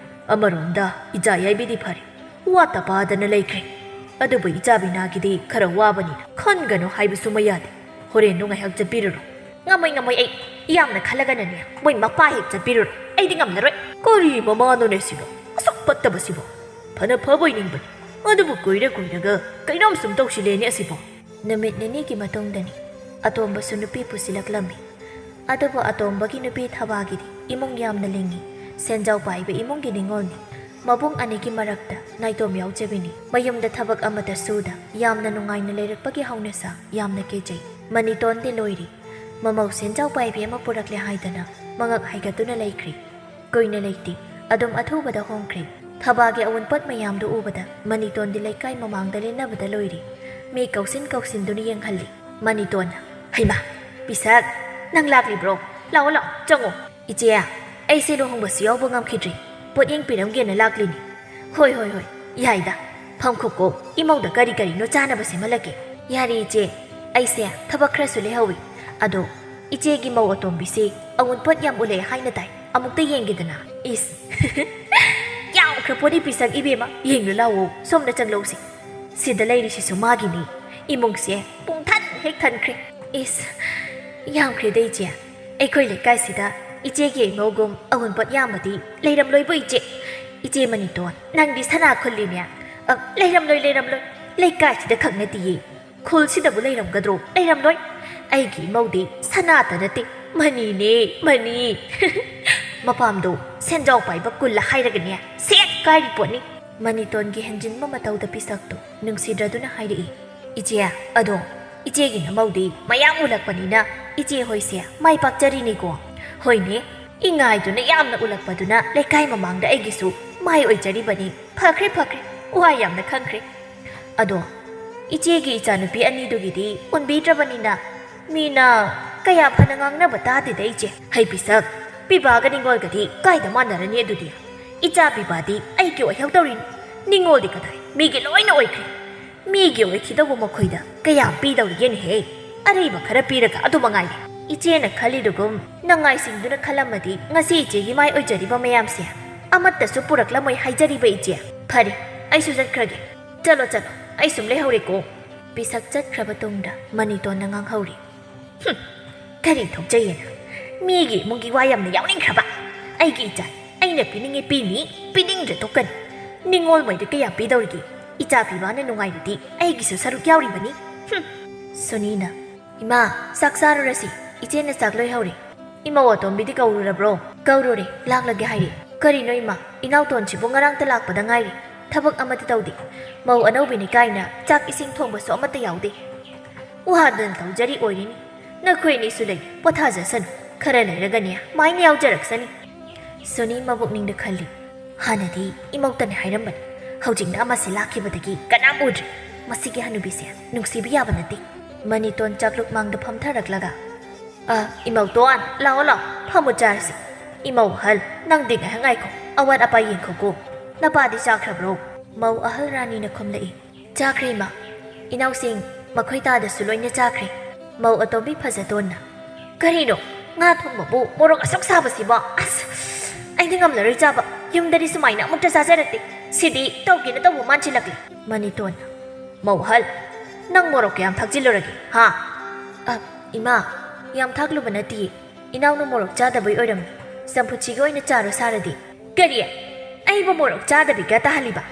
ꯑꯃꯔꯣꯝꯗ ꯏꯆꯥ ꯌꯥꯏꯕꯤꯗꯤ ꯐꯔꯦ, ꯋꯥꯠꯇ ꯄꯥꯗꯅ ꯂꯩꯈ꯭ꯔꯦ꯫ ꯑꯗꯨꯕꯨ ꯏꯆꯥ ꯕꯤꯅꯥꯒꯤꯗꯤ ꯈꯔ ꯋꯥꯕꯅꯤꯅ ꯈꯟꯒꯅꯨ ꯍꯥꯏꯕꯁꯨ ꯃꯌꯥꯗꯦ꯫ ꯍꯣꯔꯦꯟꯗꯣ ꯉꯥꯏꯍꯥꯛ ꯆꯠꯄꯤꯔꯨꯔꯣ꯫" "ꯉꯝꯃꯣꯏ, ꯉꯝꯃꯣꯏ, ꯑꯩ ꯌꯥꯝꯅ ꯈꯜꯂꯒꯅꯅꯦ ꯃꯣꯏ ꯃꯄꯥ ꯍꯦꯛ ꯆꯠꯄꯤꯔꯨꯔꯣ, ꯑꯩꯗꯤ ꯉꯝꯂꯔꯣꯏ꯫" "ꯀꯔꯤ ꯃꯃꯥꯅꯣꯅꯦ ꯁꯤꯕꯣ? ꯑꯁꯨꯛ ꯐꯠꯇꯕꯁꯤꯕꯣ? ꯐꯅ ꯐꯕꯣꯏ ꯅꯤꯡꯕꯅꯤ, ꯑꯗꯨꯕꯨ ꯀꯨꯏꯔ ꯀꯨꯏꯔꯒ ꯀꯩꯅꯣꯝ ꯁꯨꯝ ꯇꯧꯁꯤꯜꯂꯦꯅꯦ ꯑꯁꯤꯕꯣ꯫" ꯅꯨꯃꯤꯠ ꯅꯤꯅꯤꯒꯤ ꯃꯇꯨꯡꯗꯅꯤ꯫ ꯑꯇꯣꯝꯕꯁꯨ ꯅꯨꯄꯤ ꯄꯨꯁꯤꯜꯂꯛꯂꯝꯃꯤ꯫ ꯑꯗꯨꯕꯨ ꯑꯇꯣꯝꯕꯒꯤ ꯅꯨꯄꯤ ꯊꯕꯥꯒꯤꯗꯤ ꯏꯃꯨꯡ ꯌꯥꯝꯅ ꯂꯤꯡꯏ, ꯁꯦꯟꯖꯥꯎ ꯄꯥꯏꯕ ꯏꯃꯨꯡꯒꯤ ꯅꯤꯉꯣꯜꯅꯤ꯫ ꯃꯕꯨꯡ ꯑꯅꯤꯒꯤ ꯃꯔꯛꯇ ꯅꯥꯏꯇꯣꯝ ꯌꯥꯎꯖꯕꯤꯅꯤ꯫ ꯃꯌꯨꯝꯗ ꯊꯕꯛ ꯑꯃꯠꯇ ꯁꯨꯗ ꯌꯥꯝꯅ ꯅꯨꯡꯉꯥꯏꯅ ꯂꯩꯔꯛꯄꯒꯤ ꯍꯧꯅꯁꯥ ꯌꯥꯝꯅ ꯀꯦꯖꯩ꯫ ꯃꯅꯤꯇꯣꯟꯗꯤ ꯂꯣꯏꯔꯦ꯫ ꯃꯃꯧ ꯁꯦꯟꯖꯥꯎ ꯄꯥꯏꯕꯤ ꯑꯃ ꯄꯨꯔꯛꯂꯦ ꯍꯥꯏꯗꯅ ꯃꯉꯛ ꯍꯥꯏꯒꯠꯇꯨꯅ ꯂꯩꯈ꯭ꯔꯦ꯫ ꯀꯨꯏꯅ ꯂꯩꯇꯦ, ꯑꯗꯨꯝ ꯑꯊꯨꯕꯗ ꯍꯣꯡꯈ꯭ꯔꯦ꯫ ꯊꯕꯥꯒꯤ ꯑꯋꯨꯟꯄꯣꯠ ꯃꯌꯥꯝꯗꯨ ꯎꯕꯗ ꯃꯅꯤꯇꯣꯟꯗꯤ ꯂꯩꯀꯥꯏ ꯃꯃꯥꯡꯗ ꯂꯦꯟꯅꯕꯗ ꯂꯣꯏꯔꯤ꯫ ꯃꯤ ꯀꯧꯁꯤꯟ ꯀꯧꯁꯤꯟꯗꯨꯅ ꯌꯦꯡꯍꯜꯂꯤ꯫ ꯃꯅꯤꯇꯣꯟꯅ, "ꯍꯩꯃꯥ, ꯄꯤꯁꯛ, ꯅꯪ ꯂꯥꯛꯂꯤꯕ꯭ꯔꯣ? ꯂꯥꯛꯑꯣ, ꯂꯥꯛꯑꯣ, ꯆꯪꯉꯣ꯫" "ꯏꯆꯦ, ꯑꯩꯁꯦ ꯂꯨꯍꯣꯡꯕꯁꯨ ꯌꯥꯎꯕ ꯉꯝꯈꯤꯗ꯭ꯔꯤ꯫ ꯄꯣꯠꯌꯦꯡ ꯄꯤꯔꯝꯒꯦꯅ ꯂꯥꯛꯂꯤꯅꯤ꯫" "ꯍꯣꯏ, ꯍꯣꯏ, ꯍꯣꯏ, ꯌꯥꯏꯗ꯫ ꯐꯝꯈꯣꯀꯣ, ꯏꯃꯧꯗ ꯀꯔꯤ ꯀꯔꯤꯅꯣ ꯆꯥꯅꯕ ꯁꯦꯝꯍꯜꯂꯛꯀꯦ꯫" "ꯌꯥꯔꯦ ꯏꯆꯦ, ꯑꯩꯁꯦ ꯊꯕꯛ ꯈꯔꯁꯨ ꯂꯩꯍꯧꯏ꯫ ꯑꯗꯣ ꯏꯆꯦꯒꯤ ꯃꯧ ꯑꯇꯣꯝꯕꯤꯁꯦ ꯑꯋꯨꯟꯄꯣꯠ ꯌꯥꯝ ꯎꯠꯂꯛꯑꯦ ꯍꯥꯏꯅ ꯇꯥꯏ꯫ ꯑꯃꯨꯛꯇ ꯌꯦꯡꯒꯦꯗꯅ꯫" "ꯏꯁ, ꯌꯥꯝꯈ꯭ꯔ ꯄꯣꯠꯅꯤ ꯄꯤꯁꯛ ꯏꯕꯦꯝꯃ꯫ ꯌꯦꯡꯂꯨ ꯂꯥꯛꯑꯣ, ꯁꯣꯝꯗ ꯆꯪꯂꯛꯎꯁꯦ꯫ ꯁꯤꯗ ꯂꯩꯔꯤꯁꯤꯁꯨ ꯃꯥꯒꯤꯅꯤ꯫ ꯏꯃꯨꯡꯁꯦ ꯄꯨꯡꯊꯟ ꯍꯦꯛ ꯊꯟꯈ꯭ꯔꯦ꯫" "ꯏꯁ, ꯌꯥꯝꯈ꯭ꯔꯦꯗ ꯏꯆꯦ꯫ ꯑꯩꯈꯣꯏ ꯂꯩꯀꯥꯏꯁꯤꯗ ꯏꯆꯦꯒꯤ ꯏꯃꯧꯒꯨꯝ ꯑꯋꯨꯟꯄꯣꯠ ꯌꯥꯝꯕꯗꯤ ꯂꯩꯔꯝꯂꯣꯏꯕꯨ ꯏꯆꯦ꯫" "ꯏꯆꯦ ꯃꯅꯤꯇꯣꯟ, ꯅꯪꯗꯤ ꯁꯅꯥ ꯈꯨꯜꯂꯤꯅꯦ꯫" "ꯑ, ꯂꯩꯔꯝꯂꯣꯏ, ꯂꯩꯔꯝꯂꯣꯏ꯫ ꯂꯩꯀꯥꯏꯁꯤꯗ ꯈꯛ ꯅꯠꯇꯤꯌꯦ, ꯈꯨꯜꯁꯤꯗꯕꯨ ꯂꯩꯔꯝꯒꯗ꯭ꯔꯣ? ꯂꯩꯔꯝꯂꯣꯏ꯫ ꯑꯩꯒꯤ ꯏꯃꯧꯗꯤ ꯁꯅꯥꯇ ꯅꯠꯇꯦ, ꯃꯅꯤꯅꯦ, ꯃꯅꯤ꯫" ꯃꯄꯥꯝꯗꯣ ꯁꯦꯟꯖꯥꯎ ꯄꯥꯏꯕ ꯀꯨꯜꯂ ꯍꯥꯏꯔꯒꯅꯦ, ꯁꯦꯠ ꯀꯥꯏꯔꯤ ꯄꯣꯠꯅꯤ꯫ ꯃꯅꯤꯇꯣꯟꯒꯤ ꯍꯦꯟꯖꯤꯟꯕ ꯃꯇꯧꯗ ꯄꯤꯁꯛꯇꯨ ꯅꯨꯡꯁꯤꯗ꯭ꯔꯗꯨꯅ ꯍꯥꯏꯔꯛꯏ, "ꯏꯆꯦ, ꯑꯗꯣ ꯏꯆꯦꯒꯤ ꯅꯃꯧꯗꯤ ꯃꯌꯥꯝ ꯎꯂꯛꯄꯅꯤꯅ ꯏꯆꯦ ꯍꯣꯏꯁꯦ ꯃꯥꯏ ꯄꯥꯛꯆꯔꯤꯅꯤꯀꯣ?" "ꯍꯣꯏꯅꯦ, ꯏꯉꯥꯏꯗꯨꯅ ꯌꯥꯝꯅ ꯎꯂꯛꯄꯗꯨꯅ ꯂꯩꯀꯥꯏ ꯃꯃꯥꯡꯗ ꯑꯩꯒꯤꯁꯨ ꯃꯥꯏ ꯑꯣꯏꯖꯔꯤꯕꯅꯤ꯫ ꯐꯈ꯭ꯔꯦ, ꯐꯈ꯭ꯔꯦ, ꯋꯥ ꯌꯥꯝꯅ ꯈꯪꯈ꯭ꯔꯦ꯫ ꯑꯗꯣ ꯏꯆꯦꯒꯤ ꯏꯆꯥꯅꯨꯄꯤ ꯑꯅꯤꯗꯨꯒꯤꯗꯤ ꯎꯟꯕꯤꯗ꯭ꯔꯕꯅꯤꯅ ꯃꯤꯅ ꯀꯌꯥ ꯐꯅ ꯉꯥꯡꯅꯕ ꯇꯥꯗꯦꯗ ꯏꯆꯦ꯫" "ꯍꯩ ꯄꯤꯁꯛ, ꯄꯤꯕꯥꯒ ꯅꯤꯡꯉꯣꯜꯒꯗꯤ ꯀꯥꯏꯗ ꯃꯥꯟꯅꯔꯅꯤ ꯑꯗꯨꯗꯤ? ꯏꯆꯥ ꯄꯤꯕꯥꯗꯤ ꯑꯩꯒꯤ ꯑꯣꯏꯍꯧꯗꯧꯔꯤꯅꯤ꯫ ꯅꯤꯡꯉꯣꯜꯗꯤ ꯀꯗꯥꯏ? ꯃꯤꯒꯤ ꯂꯣꯏꯅ ꯑꯣꯏꯈ꯭ꯔꯦ꯫ ꯃꯤꯒꯤ ꯑꯣꯏꯈꯤꯗꯧꯕ ꯃꯈꯣꯏꯗ ꯀꯌꯥꯝ ꯄꯤꯗꯧꯔꯤꯒꯦꯅꯦꯍꯦ? ꯑꯔꯩꯕ ꯈꯔ ꯄꯤꯔꯒ ꯑꯗꯨ ꯃꯉꯥꯏꯔꯦ꯫" "ꯏꯆꯦꯅ ꯈꯜꯂꯤꯗꯨꯒꯨꯝ ꯅꯉꯥꯏꯁꯤꯡꯗꯨꯅ ꯈꯜꯂꯝꯃꯗꯤ ꯉꯁꯤ ꯏꯆꯦꯒꯤ ꯃꯥꯏ ꯑꯣꯏꯖꯔꯤꯕ ꯃꯌꯥꯝꯁꯦ ꯑꯃꯠꯇꯁꯨ ꯄꯨꯔꯛꯂꯝꯃꯣꯏ ꯍꯥꯏꯖꯔꯤꯕ ꯏꯆꯦ꯫ ꯐꯔꯦ, ꯑꯩꯁꯨ ꯆꯠꯈ꯭ꯔꯒꯦ꯫ ꯆꯠꯂꯣ, ꯆꯠꯂꯣ, ꯑꯩ ꯁꯨꯝ ꯂꯩꯍꯧꯔꯦꯀꯣ꯫" ꯄꯤꯁꯛ ꯆꯠꯈ꯭ꯔꯕ ꯇꯨꯡꯗ ꯃꯅꯤꯇꯣꯟꯅ ꯉꯥꯡꯍꯧꯔꯤ, "ꯍꯨꯝ, ꯀꯔꯤ ꯊꯣꯛꯆꯩꯌꯦꯅ? ꯃꯤꯒꯤ ꯏꯃꯨꯡꯒꯤ ꯋꯥ ꯌꯥꯝꯅ ꯌꯥꯎꯅꯤꯡꯈ꯭ꯔꯕ? ꯑꯩꯒꯤ ꯏꯆꯥ, ꯑꯩꯅ ꯄꯤꯅꯤꯡꯉꯤ ꯄꯤꯅꯤ, ꯄꯤꯅꯤꯡꯗ꯭ꯔꯦ ꯇꯣꯛꯀꯅꯤ꯫ ꯅꯤꯡꯉꯣꯜ ꯃꯣꯏꯗ ꯀꯌꯥꯝ ꯄꯤꯗꯧꯔꯤꯒꯦ? ꯏꯆꯥ ꯄꯤꯕꯥꯅ ꯅꯨꯡꯉꯥꯏꯔꯗꯤ ꯑꯩꯒꯤꯁꯨ ꯁꯔꯨꯛ ꯌꯥꯎꯔꯤꯕꯅꯤ꯫" ꯍꯨꯝ꯫ ꯁꯣꯅꯤꯅ, "ꯏꯃꯥ, ꯆꯥꯛ ꯆꯥꯔꯨꯔꯁꯤ, ꯏꯆꯦꯅ ꯆꯥꯛ ꯂꯣꯏꯍꯧꯔꯦ꯫" "ꯏꯃꯧ ꯑꯇꯣꯝꯕꯤꯗꯤ ꯀꯧꯔꯨꯔꯕ꯭ꯔꯣ?" "ꯀꯧꯔꯨꯔꯦ, ꯂꯥꯛꯂꯒꯦ ꯍꯥꯏꯔꯦ꯫" "ꯀꯔꯤꯅꯣ ꯏꯃꯥ, ꯏꯅꯥꯎꯇꯣꯟꯁꯤꯕꯨ ꯉꯔꯥꯡꯇ ꯂꯥꯛꯄꯗ ꯉꯥꯏꯔꯤ, ꯊꯕꯛ ꯑꯃꯠꯇ ꯇꯧꯗꯦ꯫ ꯃꯧ ꯑꯅꯧꯕꯤꯅꯤ ꯀꯥꯏꯅ ꯆꯥꯛ ꯏꯁꯤꯡ ꯊꯣꯡꯕꯁꯨ ꯑꯃꯠꯇ ꯌꯥꯎꯗꯦ꯫ ꯋꯥꯗꯅ ꯇꯧꯖꯔꯤ ꯑꯣꯏꯔꯤꯅꯤ꯫ ꯅꯈꯣꯏ ꯑꯅꯤꯁꯨ ꯂꯩ, ꯄꯣꯊꯥꯖꯁꯅꯨ꯫ ꯈꯔ ꯂꯩꯔꯒꯅꯦ ꯃꯥꯏꯅ ꯌꯥꯎꯖꯔꯛꯁꯅꯤ꯫" ꯁꯣꯅꯤ ꯃꯕꯨꯛꯅꯤꯡꯗ ꯈꯜꯂꯤ, ꯍꯥꯟꯅꯗꯤ ꯏꯃꯧꯇꯅꯦ ꯍꯥꯏꯔꯝꯕꯅꯤ, ꯍꯧꯖꯤꯛꯅ ꯑꯃꯁꯦ ꯂꯥꯛꯈꯤꯕꯗꯒꯤ ꯀꯅꯥꯝ ꯎꯗ꯭ꯔꯦ꯫ ꯃꯁꯤꯒꯤ ꯍꯅꯨꯕꯤꯁꯦ ꯅꯨꯡꯁꯤꯕ ꯌꯥꯕ ꯅꯠꯇꯦ꯫ ꯃꯅꯤꯇꯣꯟ ꯆꯥꯛꯂꯨꯛ ꯃꯥꯡꯗ ꯐꯝꯊꯔꯛꯂꯒ, "ꯑ, ꯏꯃꯧꯇꯣꯟ, ꯂꯥꯛꯑꯣ ꯂꯥꯛꯑꯣ, ꯐꯝꯃꯨ ꯆꯥꯔꯁꯤ꯫ ꯏꯃꯧ ꯑꯍꯜ, ꯅꯪꯗꯤ ꯉꯥꯏꯍꯥꯛ ꯉꯥꯏꯈꯣ, ꯑꯋꯥꯠ ꯑꯄꯥ ꯌꯦꯡꯈꯣꯀꯣ꯫ ꯅꯄꯥꯗꯤ ꯆꯥꯈ꯭ꯔꯕ꯭ꯔꯣ?" ꯃꯧ ꯑꯍꯜ ꯔꯥꯅꯤꯅ ꯈꯨꯝꯂꯛꯏ, "ꯆꯥꯈ꯭ꯔꯦ ꯏꯃꯥ꯫ ꯏꯅꯥꯎꯁꯤꯡ, ꯃꯈꯣꯏ ꯇꯥꯗꯁꯨ ꯂꯣꯏꯅ ꯆꯥꯈ꯭ꯔꯦ꯫" ꯃꯧ ꯑꯇꯣꯝꯕꯤ ꯐꯖꯇꯣꯟꯅ, "ꯀꯔꯤꯅꯣ? ꯉꯥ ꯊꯣꯡꯕꯕꯨ ꯃꯣꯔꯣꯛ ꯑꯁꯨꯛ ꯁꯥꯕꯁꯤꯕꯣ? ꯑꯁ, ꯑꯩꯗꯤ ꯉꯝꯂꯔꯣꯏ ꯆꯥꯕ꯫ ꯌꯨꯝꯗꯗꯤ ꯁꯨꯃꯥꯏꯅ ꯑꯃꯨꯛꯇ ꯆꯥꯖꯔꯛꯇꯦ꯫ ꯁꯤꯗꯤ ꯇꯧꯒꯦꯅ ꯇꯧꯕ ꯃꯥꯟꯁꯤꯜꯂꯛꯂꯦ꯫" ꯃꯅꯤꯇꯣꯟꯅ, "ꯃꯧ ꯑꯍꯜ, ꯅꯪ ꯃꯣꯔꯣꯛ ꯀꯌꯥꯝ ꯊꯥꯛꯆꯤꯜꯂꯨꯔꯒꯦ, ꯍꯥ?" "ꯑ, ꯏꯃꯥ, ꯌꯥꯝ ꯊꯥꯛꯂꯨꯕ ꯅꯠꯇꯤꯌꯦ꯫ ꯏꯅꯥꯎꯅ ꯃꯣꯔꯣꯛ ꯆꯥꯗꯕꯩ ꯑꯣꯏꯔꯝꯅꯤ꯫ ꯆꯝꯐꯨꯠꯁꯤꯒ ꯑꯣꯏꯅ ꯆꯥꯔꯣ ꯁꯥꯔꯗꯤ꯫" "ꯀꯔꯤ? ꯑꯩꯕꯨ ꯃꯣꯔꯣꯛ ꯆꯥꯗꯕꯤꯒ ꯇꯥꯍꯜꯂꯤꯕ?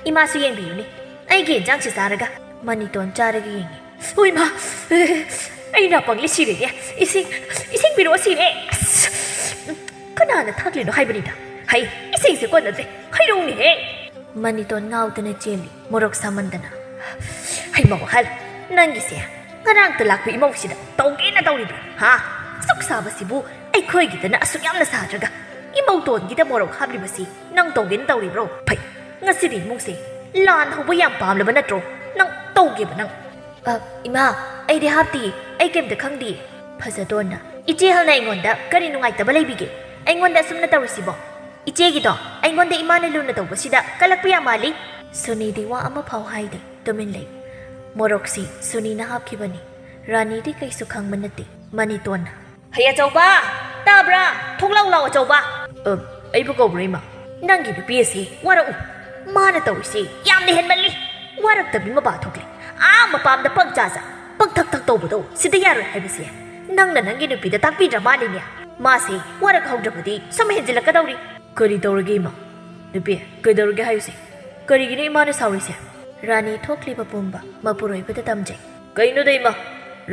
ꯏꯃꯥꯁꯨ ꯌꯦꯡꯕꯤꯌꯨꯅꯦ, ꯑꯩꯒꯤ ꯌꯦꯟꯖꯥꯡꯁꯤ ꯆꯥꯔꯒ꯫" ꯃꯅꯤꯇꯣꯟ ꯆꯥꯔꯒ ꯌꯦꯡꯉꯤ꯫ "ꯍꯣꯏ ꯃꯥ, ꯑꯩ ꯅꯥꯄꯪꯂꯤ ꯁꯤꯔꯦꯅꯦ꯫ ꯏꯁꯤꯡ, ꯏꯁꯤꯡ ꯄꯤꯔꯛꯑꯣ ꯁꯤꯔꯦ꯫ ꯑꯁ, ꯀꯅꯥꯅ ꯊꯥꯛꯂꯤꯅꯣ ꯍꯥꯏꯕꯅꯤꯗ꯫ ꯍꯩ, ꯏꯁꯤꯡꯁꯦ ꯀꯣꯟꯅꯗ꯭ꯔꯦ꯫ ꯍꯩꯔꯧꯅꯦꯍꯦ꯫" ꯃꯅꯤꯇꯣꯟ ꯉꯥꯎꯗꯅ ꯆꯦꯜꯂꯤ, ꯃꯣꯔꯣꯛ ꯁꯥꯃꯟꯗꯅ꯫ "ꯍꯩꯃꯧ ꯑꯍꯜ, ꯅꯪꯒꯤꯁꯦ ꯉꯔꯥꯡꯇ ꯂꯥꯛꯄ ꯏꯃꯧꯁꯤꯗ ꯇꯧꯒꯦꯅ ꯇꯧꯔꯤꯕ꯭ꯔꯥ, ꯍꯥ? ꯑꯁꯨꯛ ꯁꯥꯕꯁꯤꯕꯨ ꯑꯩꯈꯣꯏꯒꯤꯗꯅ ꯑꯁꯨꯛ ꯌꯥꯝꯅ ꯁꯥꯗ꯭ꯔꯒ ꯏꯃꯧꯇꯣꯟꯒꯤꯗ ꯃꯣꯔꯣꯛ ꯍꯥꯞꯂꯤꯕꯁꯤ ꯅꯪ ꯇꯧꯒꯦꯅ ꯇꯧꯔꯤꯕ꯭ꯔꯣ? ꯐꯩ, ꯉꯁꯤꯗꯤ ꯏꯃꯨꯡꯁꯦ ꯂꯥꯟ ꯍꯧꯕ ꯌꯥꯝ ꯄꯥꯝꯂꯕ ꯅꯠꯇ꯭ꯔꯣ? ꯅꯪ ꯇꯧꯒꯦꯕ ꯅꯪ꯫" "ꯑ, ꯏꯃꯥ, ꯑꯩꯗꯤ ꯍꯥꯞꯇꯤꯌꯦ, ꯑꯩ ꯀꯩꯝꯇ ꯈꯪꯗꯤꯌꯦ꯫" ꯐꯖꯇꯣꯟꯅ, "ꯏꯆꯦ ꯑꯍꯜꯅ ꯑꯩꯉꯣꯟꯗ ꯀꯔꯤ ꯅꯨꯡꯉꯥꯏꯇꯕ ꯂꯩꯕꯤꯒꯦ? ꯑꯩꯉꯣꯟꯗ ꯑꯁꯨꯝꯅ ꯇꯧꯔꯤꯁꯤꯕꯣ? ꯏꯆꯦꯒꯤꯗꯣ ꯑꯩꯉꯣꯟꯗ ꯏꯃꯥꯅ ꯂꯨꯅ ꯇꯧꯕꯁꯤꯗ ꯀꯜꯂꯛꯄ ꯌꯥꯝ ꯃꯥꯜꯂꯤ꯫" ꯁꯨꯅꯤꯗꯤ ꯋꯥ ꯑꯃꯐꯥꯎ ꯍꯥꯏꯗꯦ, ꯇꯨꯃꯤꯟ ꯂꯩ꯫ ꯃꯣꯔꯣꯛꯁꯤ ꯁꯨꯅꯤꯅ ꯍꯥꯞꯈꯤꯕꯅꯤ꯫ ꯔꯥꯅꯤꯗꯤ ꯀꯩꯁꯨ ꯈꯪꯕ ꯅꯠꯇꯦ꯫ ꯃꯅꯤꯇꯣꯟꯅ, "ꯍꯩ ꯑꯆꯧꯕ! ꯇꯥꯕ꯭ꯔꯥ? ꯊꯣꯛꯂꯛꯎ ꯂꯥꯎ ꯑꯆꯧꯕ!" "ꯑ, ꯑꯩꯕꯨ ꯀꯧꯕ꯭ꯔꯥ ꯏꯃꯥ?" "ꯅꯪꯒꯤ ꯅꯨꯄꯤ ꯑꯁꯤ ꯋꯥꯔꯛꯎ꯫ ꯃꯥꯅ ꯇꯧꯔꯤꯁꯤ ꯌꯥꯝꯅ ꯍꯦꯟꯃꯜꯂꯤ꯫ ꯋꯥꯔꯛꯇꯕꯤ ꯃꯄꯥ ꯊꯣꯛꯂꯦ꯫ ꯑꯥ ꯃꯄꯥꯝꯗ ꯄꯪꯆꯥ ꯆꯥ, ꯄꯪꯊꯛ ꯊꯛ ꯇꯧꯕꯗꯣ ꯁꯤꯗ ꯌꯥꯔꯣꯏ ꯍꯥꯏꯕꯁꯦ ꯅꯪꯅ ꯅꯪꯒꯤ ꯅꯨꯄꯤꯗ ꯇꯥꯛꯄꯤꯗ꯭ꯔ ꯃꯥꯜꯂꯤꯅꯦ꯫ ꯃꯥꯁꯦ ꯋꯥꯔꯛꯍꯧꯗ꯭ꯔꯕꯗꯤ ꯁꯨꯝ ꯍꯦꯟꯖꯤꯜꯂꯛꯀꯗꯧꯔꯤ꯫" "ꯀꯔꯤ ꯇꯧꯔꯒꯦ ꯏꯃꯥ? ꯅꯨꯄꯤ, ꯀꯩꯗꯧꯔꯒꯦ ꯍꯥꯏꯌꯨꯁꯦ? ꯀꯔꯤꯒꯤꯅꯣ ꯏꯃꯥꯅ ꯁꯥꯎꯔꯤꯁꯦ?" ꯔꯥꯅꯤ ꯊꯣꯛꯂꯤꯕ ꯄꯨꯝꯕ ꯃꯄꯨꯔꯣꯏꯕꯗ ꯇꯝꯖꯩ꯫ "ꯀꯩꯅꯣꯗ ꯏꯃꯥ?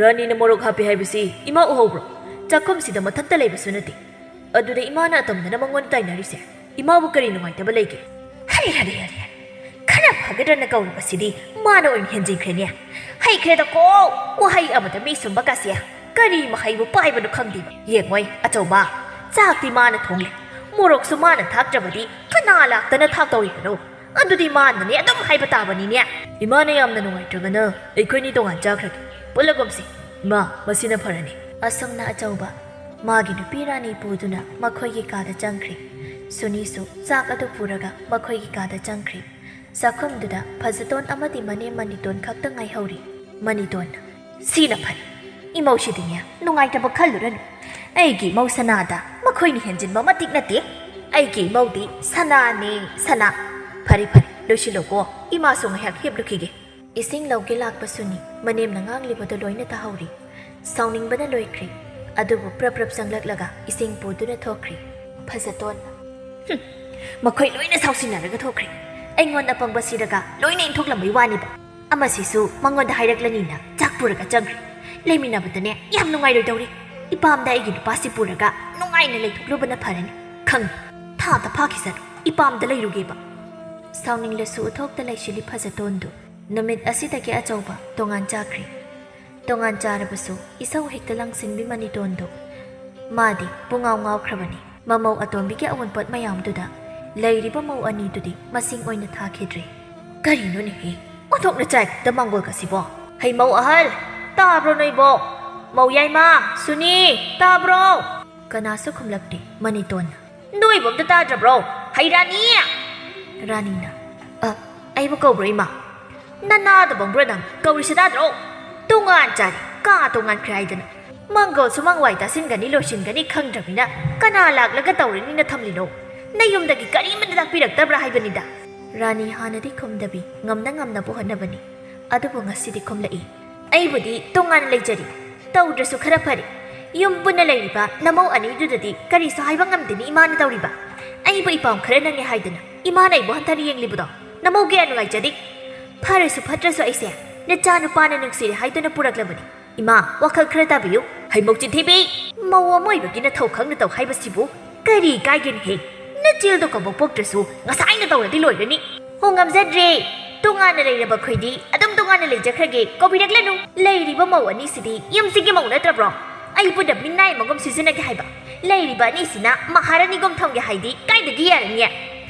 ꯔꯥꯅꯤꯅ ꯃꯣꯔꯣꯛ ꯍꯥꯞꯄꯤ ꯍꯥꯏꯕꯁꯤ ꯏꯃꯥ ꯎꯍꯧꯕ꯭ꯔꯣ? ꯆꯥꯛꯈꯨꯝꯁꯤꯗ ꯃꯊꯟꯇ ꯂꯩꯕꯁꯨ ꯅꯠꯇꯦ꯫ ꯑꯗꯨꯗ ꯏꯃꯥꯅ ꯑꯇꯝꯅꯅ ꯃꯉꯣꯟꯗ ꯇꯥꯏꯅꯔꯤꯁꯦ ꯏꯃꯥꯕꯨ ꯀꯔꯤ ꯅꯨꯡꯉꯥꯏꯇꯕ ꯂꯩꯒꯦ?" "ꯍꯔꯦ, ꯍꯔꯦ, ꯍꯔꯦ, ꯈꯔ ꯐꯒꯗ꯭ꯔꯅ ꯀꯧꯔꯨꯕꯁꯤꯗꯤ ꯃꯥꯅ ꯑꯣꯏꯅ ꯍꯦꯟꯖꯤꯟꯈ꯭ꯔꯦꯅꯦ꯫ ꯍꯩꯈ꯭ꯔꯦꯗꯀꯣ, ꯋꯥꯍꯩ ꯑꯃꯗ ꯃꯤ ꯁꯨꯝꯕ ꯀꯥꯁꯦ ꯀꯔꯤ ꯃꯍꯩꯕꯨ ꯄꯥꯏꯕꯅꯣ ꯈꯪꯗꯦ꯫ ꯌꯦꯡꯉꯣꯏ ꯑꯆꯧꯕ, ꯆꯥꯛꯇꯤ ꯃꯥꯅ ꯊꯣꯡꯂꯦ, ꯃꯣꯔꯣꯛꯁꯨ ꯃꯥꯅ ꯊꯥꯛꯇ꯭ꯔꯕꯗꯤ ꯀꯅꯥ ꯂꯥꯛꯇꯅ ꯊꯥꯛꯇꯧꯔꯤꯕꯅꯣ? ꯑꯗꯨꯗꯤ ꯃꯥꯅꯅꯦ ꯑꯗꯨꯝ ꯍꯥꯏꯕ ꯇꯥꯕꯅꯤꯅꯦ꯫ ꯏꯃꯥꯅ ꯌꯥꯝꯅ ꯅꯨꯡꯉꯥꯏꯇ꯭ꯔꯒꯅ ꯑꯩꯈꯣꯏꯅꯤ ꯇꯣꯉꯥꯟ ꯆꯥꯈ꯭ꯔꯒꯦ꯫ ꯄꯨꯜꯂꯒꯨꯝꯁꯤ꯫ ꯏꯃꯥ, ꯃꯁꯤꯅ ꯐꯔꯅꯤ꯫ ꯑꯁꯨꯝꯅ ꯑꯆꯧꯕ ꯃꯥꯒꯤ ꯅꯨꯄꯤ ꯔꯥꯅꯤ ꯄꯨꯗꯨꯅ ꯃꯈꯣꯏꯒꯤ ꯀꯥꯗ ꯆꯪꯈ꯭ꯔꯦ꯫ ꯁꯨꯅꯤꯁꯨ ꯆꯥꯛ ꯑꯗꯨ ꯄꯨꯔꯒ ꯃꯈꯣꯏꯒꯤ ꯀꯥꯗ ꯆꯪꯈ꯭ꯔꯦ꯫ ꯆꯥꯛꯈꯨꯝꯗꯨꯗ ꯐꯖꯇꯣꯟ ꯑꯃꯗꯤ ꯃꯅꯦꯝ ꯃꯅꯤꯇꯣꯟ ꯈꯛꯇ ꯉꯥꯏꯍꯧꯔꯤ꯫ ꯃꯅꯤꯇꯣꯟꯅ, "ꯁꯤꯅ ꯐꯔꯦ꯫ ꯏꯃꯧꯁꯤꯗꯤꯅꯦ, ꯅꯨꯡꯉꯥꯏꯇꯕ ꯈꯜꯂꯨꯔꯅꯨ꯫ ꯑꯩꯒꯤ ꯏꯃꯧ ꯁꯅꯥꯗ ꯃꯈꯣꯏꯅ ꯍꯦꯟꯖꯤꯟꯕ ꯃꯇꯤꯛ ꯅꯠꯇꯦ꯫ ꯑꯩꯒꯤ ꯏꯃꯧꯗꯤ ꯁꯅꯥꯅꯦ, ꯁꯅꯥ꯫ ꯐꯔꯦ, ꯐꯔꯦ, ꯂꯣꯏꯁꯤꯜꯂꯣꯀꯣ꯫ ꯏꯃꯥꯁꯨ ꯉꯥꯏꯍꯥꯛ ꯍꯤꯞꯂꯨꯈꯤꯒꯦ꯫" ꯏꯁꯤꯡ ꯂꯧꯒꯦ ꯂꯥꯛꯄꯁꯨꯅꯤ꯫ ꯃꯅꯦꯝꯅ ꯉꯥꯡꯂꯤꯕꯗꯨ ꯂꯣꯏꯅ ꯇꯥꯍꯧꯔꯤ꯫ ꯁꯥꯎꯅꯤꯡꯕꯅ ꯂꯣꯏꯈ꯭ꯔꯦ꯫ ꯑꯗꯨꯕꯨ ꯄ꯭ꯔꯞ ꯄ꯭ꯔꯞ ꯆꯪꯂꯛꯂꯒ ꯏꯁꯤꯡ ꯄꯨꯗꯨꯅ ꯊꯣꯛꯈ꯭ꯔꯦ꯫ ꯐꯖꯇꯣꯟ, "ꯍꯨꯝ, ꯃꯈꯣꯏ ꯂꯣꯏꯅ ꯁꯥꯎꯁꯤꯟꯅꯔꯒ ꯊꯣꯛꯈ꯭ꯔꯦ꯫ ꯑꯩꯉꯣꯟꯗ ꯑꯄꯪꯕ ꯁꯤꯔꯒ ꯂꯣꯏꯅ ꯏꯟꯊꯣꯛꯂꯝꯕꯩ ꯋꯥꯅꯤꯕ꯫ ꯑꯃꯁꯤꯁꯨ ꯃꯉꯣꯟꯗ ꯍꯥꯏꯔꯛꯂꯅꯤꯅ ꯆꯥꯛ ꯄꯨꯔꯒ ꯆꯪꯈ꯭ꯔꯦ꯫ ꯂꯩꯃꯤꯟꯅꯕꯗꯅꯦ ꯌꯥꯝ ꯅꯨꯡꯉꯥꯏꯔꯣꯏꯗꯧꯔꯤ꯫ ꯏꯄꯥꯝꯗ ꯑꯩꯒꯤ ꯅꯨꯄꯥꯁꯤ ꯄꯨꯔꯒ ꯅꯨꯡꯉꯥꯏꯅ ꯂꯩꯊꯣꯛꯂꯨꯕꯅ ꯐꯔꯅꯤ꯫ ꯈꯪꯉꯤ, ꯊꯥꯗ ꯐꯥꯈꯤꯁꯅꯨ, ꯏꯄꯥꯝꯗ ꯂꯩꯔꯨꯒꯦꯕ꯫" ꯁꯥꯎꯅꯤꯡꯂꯁꯨ ꯎꯠꯊꯣꯛꯇ ꯂꯩꯁꯤꯜꯂꯤ ꯐꯖꯇꯣꯟꯗꯨ꯫ ꯅꯨꯃꯤꯠ ꯑꯁꯤꯗꯒꯤ ꯑꯆꯧꯕ ꯇꯣꯉꯥꯟ ꯆꯥꯈ꯭ꯔꯦ꯫ ꯇꯣꯉꯥꯟ ꯆꯥꯔꯕꯁꯨ ꯏꯁꯧ ꯍꯦꯛꯇ ꯂꯪꯁꯤꯟꯕꯤ ꯃꯅꯤꯇꯣꯟꯗꯨ꯫ ꯃꯥꯗꯤ ꯄꯨꯡꯉꯥꯎ ꯉꯥꯎꯈ꯭ꯔꯕꯅꯤ꯫ ꯃꯃꯧ ꯑꯇꯣꯝꯕꯤꯒꯤ ꯑꯋꯨꯟꯄꯣꯠ ꯃꯌꯥꯝꯗꯨꯗ ꯂꯩꯔꯤꯕ ꯃꯧ ꯑꯅꯤꯗꯨꯗꯤ ꯃꯁꯤꯡ ꯑꯣꯏꯅ ꯊꯥꯈꯤꯗ꯭ꯔꯦ꯫ "ꯀꯔꯤꯅꯣꯅꯦꯍꯦ? ꯑꯣꯟꯊꯣꯛꯅ ꯆꯥꯏꯈꯠꯇ ꯃꯥꯡꯒꯣꯜꯒꯁꯤꯕꯣ꯫ ꯍꯩ ꯃꯧ ꯑꯍꯜ, ꯇꯥꯕ꯭ꯔꯣ ꯅꯣꯏꯕꯣ? ꯃꯧ ꯌꯥꯏꯃ, ꯁꯨꯅꯤ, ꯇꯥꯕ꯭ꯔꯣ?" ꯀꯅꯥꯁꯨ ꯈꯨꯝꯂꯛꯇꯦ꯫ ꯃꯅꯤꯇꯣꯟꯅ, "ꯅꯣꯏꯕꯨ ꯑꯝꯇ ꯇꯥꯗ꯭ꯔꯕ꯭ꯔꯣ? ꯍꯩ ꯔꯥꯅꯤ!" ꯔꯥꯅꯤꯅ, "ꯑ, ꯑꯩꯕꯨ ꯀꯧꯕ꯭ꯔꯣ ꯏꯃꯥ?" "ꯅꯅꯥꯗ ꯕꯪꯕ꯭ꯔꯣ ꯅꯪ ꯀꯧꯔꯤꯁꯦ ꯇꯥꯗ꯭ꯔꯣ? ꯇꯣꯉꯥꯟ ꯆꯥꯔꯦ, ꯀꯥ ꯇꯣꯉꯥꯟꯈ꯭ꯔꯦ ꯍꯥꯏꯗꯅ꯫ ꯃꯪꯒꯣꯜꯁꯨ ꯃꯪꯋꯥꯏ ꯇꯥꯁꯤꯟꯒꯅꯤ ꯂꯣꯏꯁꯤꯟꯒꯅꯤ ꯈꯪꯗ꯭ꯔꯕꯅꯤꯅ ꯀꯅꯥ ꯂꯥꯛꯂꯒ ꯇꯧꯔꯅꯤꯅ ꯊꯝꯂꯤꯅꯣ? ꯅꯌꯨꯝꯗꯒꯤ ꯀꯔꯤꯃꯠꯇ ꯇꯥꯛꯄꯤꯔꯛꯇꯕ꯭ꯔꯥ ꯍꯥꯏꯕꯅꯤꯗ꯫" ꯔꯥꯅꯤ ꯍꯥꯟꯅꯗꯤ ꯈꯨꯝꯗꯕꯤ ꯉꯝꯅ ꯉꯝꯅꯕ ꯍꯣꯠꯅꯕꯅꯤ꯫ ꯑꯗꯨꯕꯨ ꯉꯁꯤꯗꯤ ꯈꯨꯝꯂꯛꯏ꯫ "ꯑꯩꯕꯨꯗꯤ ꯇꯣꯉꯥꯟꯅ ꯂꯩꯖꯔꯤ꯫ ꯇꯧꯗ꯭ꯔꯁꯨ ꯈꯔ ꯐꯔꯦ꯫ ꯌꯨꯝ ꯄꯨꯟꯅ ꯂꯩꯔꯤꯕ ꯅꯃꯧ ꯑꯅꯤꯗꯨꯗꯗꯤ ꯀꯔꯤꯁꯨ ꯍꯥꯏꯕ ꯉꯝꯗꯦꯅꯤ ꯏꯃꯥꯅ ꯇꯧꯔꯤꯕ꯫ ꯑꯩꯕꯨ ꯏꯄꯥꯝ ꯈꯔ ꯅꯪꯉꯦ ꯍꯥꯏꯗꯅ ꯏꯃꯥꯅ ꯑꯩꯕꯨ ꯍꯟꯊꯅ ꯌꯦꯡꯂꯤꯕꯗꯣ ꯅꯃꯧ ꯀꯌꯥ ꯅꯨꯡꯉꯥꯏꯖꯗꯦ꯫ ꯐꯔꯁꯨ ꯐꯠꯇ꯭ꯔꯁꯨ ꯑꯩꯁꯦ ꯅꯆꯥ ꯅꯨꯄꯥꯅ ꯅꯨꯡꯁꯤꯔꯦ ꯍꯥꯏꯗꯨꯅ ꯄꯨꯔꯛꯂꯕꯅꯤ꯫ ꯏꯃꯥ, ꯋꯥꯈꯜ ꯈꯔ ꯇꯥꯕꯤꯌꯨ꯫ ꯍꯩꯃꯧ ꯆꯤꯟꯊꯤꯕꯤ! ꯃꯧ ꯑꯃ ꯑꯣꯏꯕꯒꯤ ꯅꯊꯧ ꯈꯪꯅ ꯇꯧ ꯍꯥꯏꯕꯁꯤꯕꯨ ꯀꯔꯤ ꯀꯥꯏꯒꯦꯅꯦꯍꯦ? ꯅꯆꯦꯜꯗꯣ ꯀꯕꯣꯛ ꯄꯣꯛꯇ꯭ꯔꯁꯨ ꯉꯁꯥꯏꯅ ꯇꯧꯔꯗꯤ ꯂꯣꯏꯔꯅꯤ꯫ ꯍꯣ, ꯉꯝꯖꯗ꯭ꯔꯦ꯫ ꯇꯣꯉꯥꯟꯅ ꯂꯩꯔꯕ ꯑꯩꯈꯣꯏꯗꯤ ꯑꯗꯨꯝ ꯇꯣꯉꯥꯟꯅ ꯂꯩꯖꯈ꯭ꯔꯒꯦ꯫ ꯀꯧꯕꯤꯔꯛꯂꯅꯨ꯫ ꯂꯩꯔꯤꯕ ꯃꯧ ꯑꯅꯤꯁꯤꯗꯤ ꯌꯨꯝꯁꯤꯒꯤ ꯃꯧ ꯅꯠꯇ꯭ꯔꯕ꯭ꯔꯣ? ꯑꯩ ꯄꯨꯟꯅ ꯃꯤꯅꯥꯏ ꯑꯃꯒꯨꯝ ꯁꯤꯖꯤꯟꯅꯒꯦ ꯍꯥꯏꯕ? ꯂꯩꯔꯤꯕ ꯑꯅꯤꯁꯤꯅ ꯃꯍꯥꯔꯥꯅꯤꯒꯨꯝ ꯊꯝꯒꯦ ꯍꯥꯏꯗꯤ ꯀꯥꯏꯗꯒꯤ ꯌꯥꯔꯅꯤ?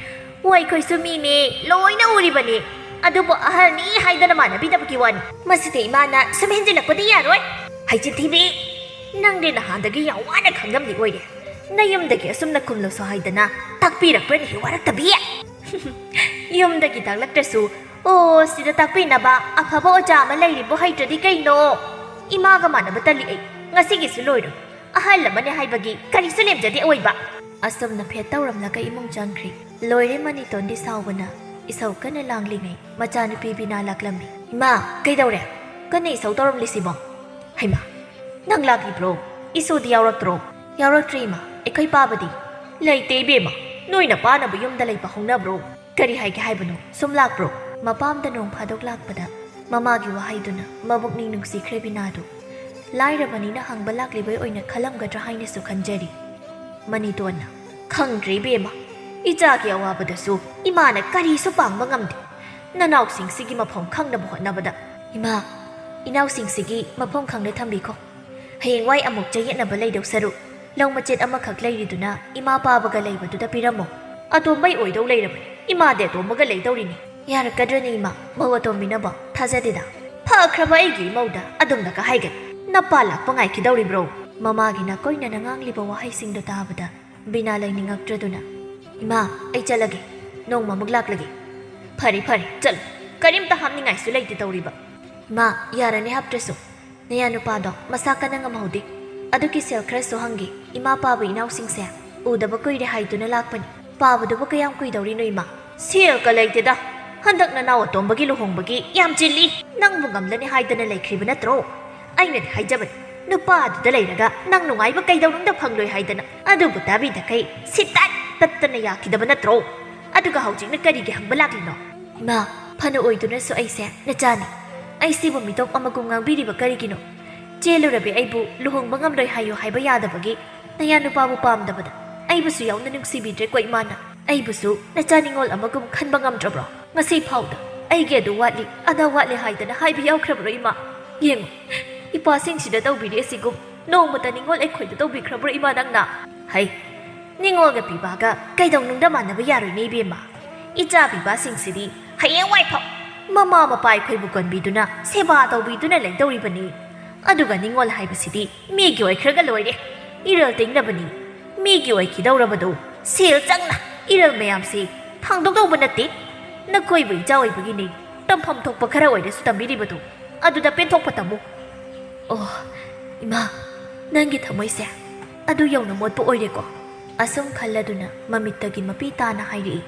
ꯍꯣꯏ, ꯑꯩꯈꯣꯏꯁꯨ ꯃꯤꯅꯦ, ꯂꯣꯏꯅ ꯎꯔꯤꯕꯅꯤ꯫ ꯑꯗꯨꯕꯨ ꯑꯍꯜꯅꯤ ꯍꯥꯏꯗꯅ ꯃꯥꯟꯅꯕꯤꯗꯕꯒꯤ ꯋꯥꯅꯤ꯫ ꯃꯁꯤꯗ ꯏꯃꯥꯅ ꯁꯨꯝ ꯍꯦꯟꯖꯤꯜꯂꯛꯄꯗꯤ ꯌꯥꯔꯣꯏ꯫ ꯍꯩꯆꯤꯟ ꯊꯤꯕꯤ, ꯅꯪꯗꯤ ꯅꯍꯥꯟꯗꯒꯤ ꯌꯥꯝ ꯋꯥꯅ ꯈꯪꯂꯝꯂꯤ ꯑꯣꯏꯔꯦ꯫ ꯅꯌꯨꯝꯗꯒꯤ ꯑꯁꯨꯝꯅ ꯈꯨꯝꯂꯨꯁꯨ ꯍꯥꯏꯗꯅ ꯇꯥꯛꯄꯤꯔꯛꯄ꯭ꯔꯅꯦ ꯋꯥꯔꯛꯇꯕꯤ? ꯌꯨꯝꯗꯒꯤ ꯇꯥꯛꯂꯛꯇ꯭ꯔꯁꯨ, ꯑꯣ, ꯁꯤꯗ ꯇꯥꯛꯄꯤꯅꯕ ꯑꯐꯕ ꯑꯣꯖꯥ ꯑꯃ ꯂꯩꯔꯤꯕꯣ ꯍꯩꯇ꯭ꯔꯗꯤ ꯀꯩꯅꯣ? ꯏꯃꯥꯒ ꯃꯥꯟꯅꯕ ꯇꯜꯂꯤ ꯑꯩ꯫ ꯉꯁꯤꯒꯤꯁꯨ ꯂꯣꯏꯔꯣꯏ꯫ ꯑꯍꯜ ꯑꯃꯅꯦ ꯍꯥꯏꯕꯒꯤ ꯀꯔꯤꯁꯨ ꯂꯦꯝꯖꯗꯦ ꯑꯣꯏꯕ꯫ ꯑꯁꯨꯝꯅ ꯐꯦꯠ ꯇꯧꯔꯝꯂꯒ ꯏꯃꯨꯡ ꯆꯪꯈ꯭ꯔꯤ꯫ ꯂꯣꯏꯔꯦ ꯃꯅꯤꯇꯣꯟꯗꯤ ꯁꯥꯎꯕꯅ꯫ ꯏꯁꯧ ꯀꯟꯅ ꯂꯥꯡꯂꯤꯉꯩ ꯃꯆꯥꯅꯨꯄꯤ ꯕꯤꯅꯥ ꯂꯥꯛꯂꯝꯃꯤ꯫ "ꯏꯃꯥ, ꯀꯩꯗꯧꯔꯦ? ꯀꯟꯅ ꯏꯁꯧ ꯇꯧꯔꯝꯂꯤꯁꯤꯕꯣ?" "ꯍꯩꯃꯥ, ꯅꯪ ꯂꯥꯛꯂꯤꯕ꯭ꯔꯣ? ꯏꯁꯨꯗꯤ ꯌꯥꯎꯔꯛꯇ꯭ꯔꯣ?" "ꯌꯥꯎꯔꯛꯇ꯭ꯔꯦ ꯏꯃꯥ, ꯑꯩꯈꯣꯏ ꯄꯥꯕꯗꯤ?" "ꯂꯩꯇꯦ ꯏꯕꯦꯝꯃ, ꯅꯣꯏ ꯅꯄꯥꯅꯕꯨ ꯌꯨꯝꯗ ꯂꯩꯕ ꯍꯧꯅꯕ꯭ꯔꯣ?" "ꯀꯔꯤ ꯍꯥꯏꯒꯦ ꯍꯥꯏꯕꯅꯣ? ꯁꯨꯝ ꯂꯥꯛꯄ꯭ꯔꯣ?" ꯃꯄꯥꯝꯗ ꯅꯣꯡ ꯐꯥꯗꯣꯛ ꯂꯥꯛꯄꯗ ꯃꯃꯥꯒꯤ ꯋꯥꯍꯩꯗꯨꯅ ꯃꯕꯨꯛꯅꯤꯡ ꯅꯨꯡꯁꯤꯈ꯭ꯔꯦ ꯕꯤꯅꯥꯗꯨ꯫ ꯂꯥꯏꯔꯕꯅꯤꯅ ꯍꯪꯕ ꯂꯥꯛꯂꯤꯕꯩ ꯑꯣꯏꯅ ꯈꯜꯂꯝꯒꯗ꯭ꯔꯥ ꯍꯥꯏꯅꯁꯨ ꯈꯟꯖꯔꯤ꯫ ꯃꯅꯤꯇꯣꯟꯅ, "ꯈꯪꯗ꯭ꯔꯦ ꯏꯕꯦꯝꯃ, ꯏꯆꯥꯒꯤ ꯑꯋꯥꯕꯗꯁꯨ ꯏꯃꯥꯅ ꯀꯔꯤꯁꯨ ꯄꯥꯡꯕ ꯉꯝꯗꯦ꯫ ꯅꯅꯥꯎꯁꯤꯡꯁꯤꯒꯤ ꯃꯐꯝ ꯈꯪꯅꯕ ꯍꯣꯠꯅꯕꯗ꯫ ꯏꯃꯥ, ꯏꯅꯥꯎꯁꯤꯡꯁꯤꯒꯤ ꯃꯐꯝ ꯈꯪꯅ ꯊꯝꯕꯤꯈꯣ꯫ ꯍꯌꯦꯡꯋꯥꯏ ꯑꯃꯨꯛ ꯆꯌꯦꯠꯅꯕ ꯂꯩꯗꯧ ꯁꯔꯨꯛ, ꯂꯧ ꯃꯆꯦꯠ ꯑꯃꯈꯛ ꯂꯩꯔꯤꯗꯨꯅ ꯏꯃꯥ ꯄꯥꯕꯒ ꯂꯩꯕꯗꯨꯗ ꯄꯤꯔꯝꯃꯣ꯫ ꯑꯇꯣꯝꯕꯩ ꯑꯣꯏꯗꯧ ꯂꯩꯔꯕꯅꯤ꯫ ꯏꯃꯥꯗꯤ ꯑꯇꯣꯝꯕꯒ ꯂꯩꯗꯧꯔꯤꯅꯤ꯫ ꯌꯥꯔꯛꯀꯗ꯭ꯔꯅꯦ ꯏꯃꯥ, ꯃꯧ ꯑꯇꯣꯝꯕꯤꯅꯕꯣ? ꯊꯥꯖꯗꯦꯗ꯫ ꯐꯈ꯭ꯔꯕ ꯑꯩꯒꯤ ꯏꯃꯧꯗ ꯑꯗꯨꯝꯅꯒ ꯍꯥꯏꯒꯅꯤ꯫ ꯅꯄꯥ ꯂꯥꯛꯄ ꯉꯥꯏꯈꯤꯗꯧꯔꯤꯕ꯭ꯔꯣ?" ꯃꯃꯥꯒꯤ ꯅꯥꯀꯣꯏꯅꯅ ꯉꯥꯡꯂꯤꯕ ꯋꯥꯍꯩꯁꯤꯡꯗꯣ ꯇꯥꯕꯗ ꯕꯤꯅꯥ ꯂꯩꯅꯤꯡꯉꯛꯇ꯭ꯔꯗꯨꯅ, "ꯏꯃꯥ, ꯑꯩ ꯆꯠꯂꯒꯦ꯫ ꯅꯣꯡꯃ ꯑꯃꯨꯛ ꯂꯥꯛꯂꯒꯦ꯫" "ꯐꯔꯦ, ꯐꯔꯦ, ꯆꯠꯂꯨ꯫ ꯀꯔꯤꯝꯇ ꯍꯥꯞꯅꯤꯡꯉꯥꯏꯁꯨ ꯂꯩꯇꯦ ꯇꯧꯔꯤꯕ꯫" "ꯏꯃꯥ, ꯌꯥꯔꯅꯤ ꯍꯥꯞꯇ꯭ꯔꯁꯨ꯫ ꯅꯌꯥ ꯅꯨꯄꯥꯗꯣ ꯃꯁꯥ ꯀꯟꯅ ꯉꯝꯍꯧꯗꯦ꯫ ꯑꯗꯨꯒꯤ ꯁꯦꯜ ꯈꯔꯁꯨ ꯍꯪꯒꯦ꯫ ꯏꯃꯥ ꯄꯥꯕ ꯏꯅꯥꯎꯁꯤꯡꯁꯦ ꯎꯗꯕ ꯀꯨꯏꯔꯦ ꯍꯥꯏꯗꯨꯅ ꯂꯥꯛꯄꯅꯤ꯫ ꯄꯥꯕꯗꯨꯕꯨ ꯀꯌꯥꯝ ꯀꯨꯏꯗꯧꯔꯤꯅꯣ ꯏꯃꯥ?" "ꯁꯦꯜꯒ ꯂꯩꯇꯦꯗ꯫ ꯍꯟꯗꯛ ꯅꯅꯥꯎ ꯑꯇꯣꯝꯕꯒꯤ ꯂꯨꯍꯣꯡꯕꯒꯤ ꯌꯥꯝ ꯆꯤꯜꯂꯤ꯫ ꯅꯪꯕꯨ ꯉꯝꯂꯅꯤ ꯍꯥꯏꯗꯅ ꯂꯩꯈ꯭ꯔꯤꯕ ꯅꯠꯇ꯭ꯔꯣ? ꯑꯩꯅꯗꯤ ꯍꯥꯏꯖꯕꯅꯤ, ꯅꯨꯄꯥꯗꯨꯗ ꯂꯩꯔꯒ ꯅꯪ ꯅꯨꯡꯉꯥꯏꯕ ꯀꯩꯗꯧꯅꯨꯡꯗ ꯐꯪꯂꯣꯏ ꯍꯥꯏꯗꯅ꯫ ꯑꯗꯨꯕꯨ ꯇꯥꯕꯤꯗꯈꯩ ꯁꯤꯠ ꯇꯠ ꯇꯠꯇꯅ ꯌꯥꯈꯤꯗꯕ ꯅꯠꯇ꯭ꯔꯣ? ꯑꯗꯨꯒ ꯍꯧꯖꯤꯛꯅ ꯀꯔꯤꯒꯤ ꯍꯪꯕ ꯂꯥꯛꯂꯤꯅꯣ?" "ꯏꯃꯥ, ꯐꯅ ꯑꯣꯏꯗꯨꯅꯁꯨ ꯑꯩꯁꯦ ꯅꯆꯥꯅꯤ꯫ ꯑꯩ ꯁꯤꯕꯨ ꯃꯤꯇꯣꯞ ꯑꯃꯒꯨꯝ ꯉꯥꯡꯕꯤꯔꯤꯕ ꯀꯔꯤꯒꯤꯅꯣ? ꯆꯦꯜꯂꯨꯔꯕꯤ ꯑꯩꯕꯨ ꯂꯨꯍꯣꯡꯕ ꯉꯝꯂꯣꯏ ꯍꯥꯏꯌꯨ ꯍꯥꯏꯕ ꯌꯥꯗꯕꯒꯤ ꯅꯌꯥ ꯅꯨꯄꯥꯕꯨ ꯄꯥꯝꯗꯕꯗ ꯑꯩꯕꯨꯁꯨ ꯌꯥꯎꯅ ꯅꯨꯡꯁꯤꯕꯤꯗ꯭ꯔꯦꯀꯣ ꯏꯃꯥꯅ꯫ ꯑꯩꯕꯨꯁꯨ ꯅꯆꯥ ꯅꯤꯉꯣꯜ ꯑꯃꯒꯨꯝ ꯈꯟꯕ ꯉꯝꯗ꯭ꯔꯕ꯭ꯔꯣ? ꯉꯁꯤ ꯐꯥꯎꯗ ꯑꯩꯒꯤ ꯑꯗꯨ ꯋꯥꯠꯂꯤ, ꯑꯗꯥ ꯋꯥꯠꯂꯤ ꯍꯥꯏꯗꯅ ꯍꯥꯏꯕ ꯌꯥꯎꯈ꯭ꯔꯕ꯭ꯔꯣ ꯏꯃꯥ? ꯌꯦꯡꯉꯨ, ꯏꯄꯥꯁꯤꯡꯁꯤꯗ ꯇꯧꯕꯤꯔꯤ ꯑꯁꯤꯒꯨꯝ ꯅꯣꯡꯃꯇ ꯅꯤꯡꯉꯣꯜ ꯑꯩꯈꯣꯏꯗ ꯇꯧꯕꯤꯈ꯭ꯔꯕ꯭ꯔꯣ ꯏꯃꯥ ꯅꯪꯅ? ꯍꯩ, ꯅꯤꯡꯉꯣꯜꯒ ꯄꯤꯕꯥꯒ ꯀꯩꯗꯧꯅꯨꯡꯗ ꯃꯥꯟꯅꯕ ꯌꯥꯔꯣꯏꯅꯦ ꯏꯕꯦꯝꯃ꯫ ꯏꯆꯥ ꯄꯤꯕꯥꯁꯤꯡꯁꯤꯗꯤ ꯍꯌꯦꯡꯋꯥꯏꯐꯥꯎ ꯃꯃꯥ ꯃꯄꯥ ꯑꯩꯈꯣꯏꯕꯨ ꯀꯟꯕꯤꯗꯨꯅ ꯁꯦꯕꯥ ꯇꯧꯕꯤꯗꯨꯅ ꯂꯩꯗꯧꯔꯤꯕꯅꯤ꯫ ꯑꯗꯨꯒ ꯅꯤꯡꯉꯣꯜ ꯍꯥꯏꯕꯁꯤꯗꯤ ꯃꯤꯒꯤ ꯑꯣꯏꯈ꯭ꯔꯒ ꯂꯣꯏꯔꯦ꯫ ꯏꯔꯜ ꯇꯤꯡꯅꯕꯅꯤ꯫ ꯃꯤꯒꯤ ꯑꯣꯏꯈꯤꯗꯧꯔꯕꯗꯨ ꯁꯦꯜ ꯆꯪꯅ ꯏꯔꯜ ꯃꯌꯥꯝꯁꯤ ꯊꯥꯡꯗꯣꯛꯇꯧꯕ ꯅꯠꯇꯦ꯫ ꯅꯈꯣꯏꯕꯨ ꯏꯆꯥ ꯑꯣꯏꯕꯒꯤꯅꯤ ꯇꯝꯐꯝ ꯊꯣꯛꯄ ꯈꯔ ꯑꯣꯏꯔꯁꯨ ꯇꯝꯕꯤꯔꯤꯕꯗꯨ꯫ ꯑꯗꯨꯗ ꯄꯦꯟꯊꯣꯛꯄ ꯇꯝꯃꯨ꯫ ꯑꯣ, ꯏꯃꯥ, ꯅꯪꯒꯤ ꯊꯃꯣꯏꯁꯦ ꯑꯗꯨ ꯌꯧꯅ ꯃꯣꯠꯄ ꯑꯣꯏꯔꯦꯀꯣ꯫ ꯑꯁꯨꯝ ꯈꯜꯂꯗꯨꯅ ꯃꯃꯤꯠꯇꯒꯤ ꯃꯄꯤ ꯇꯥꯅ ꯍꯥꯏꯔꯛꯏ꯫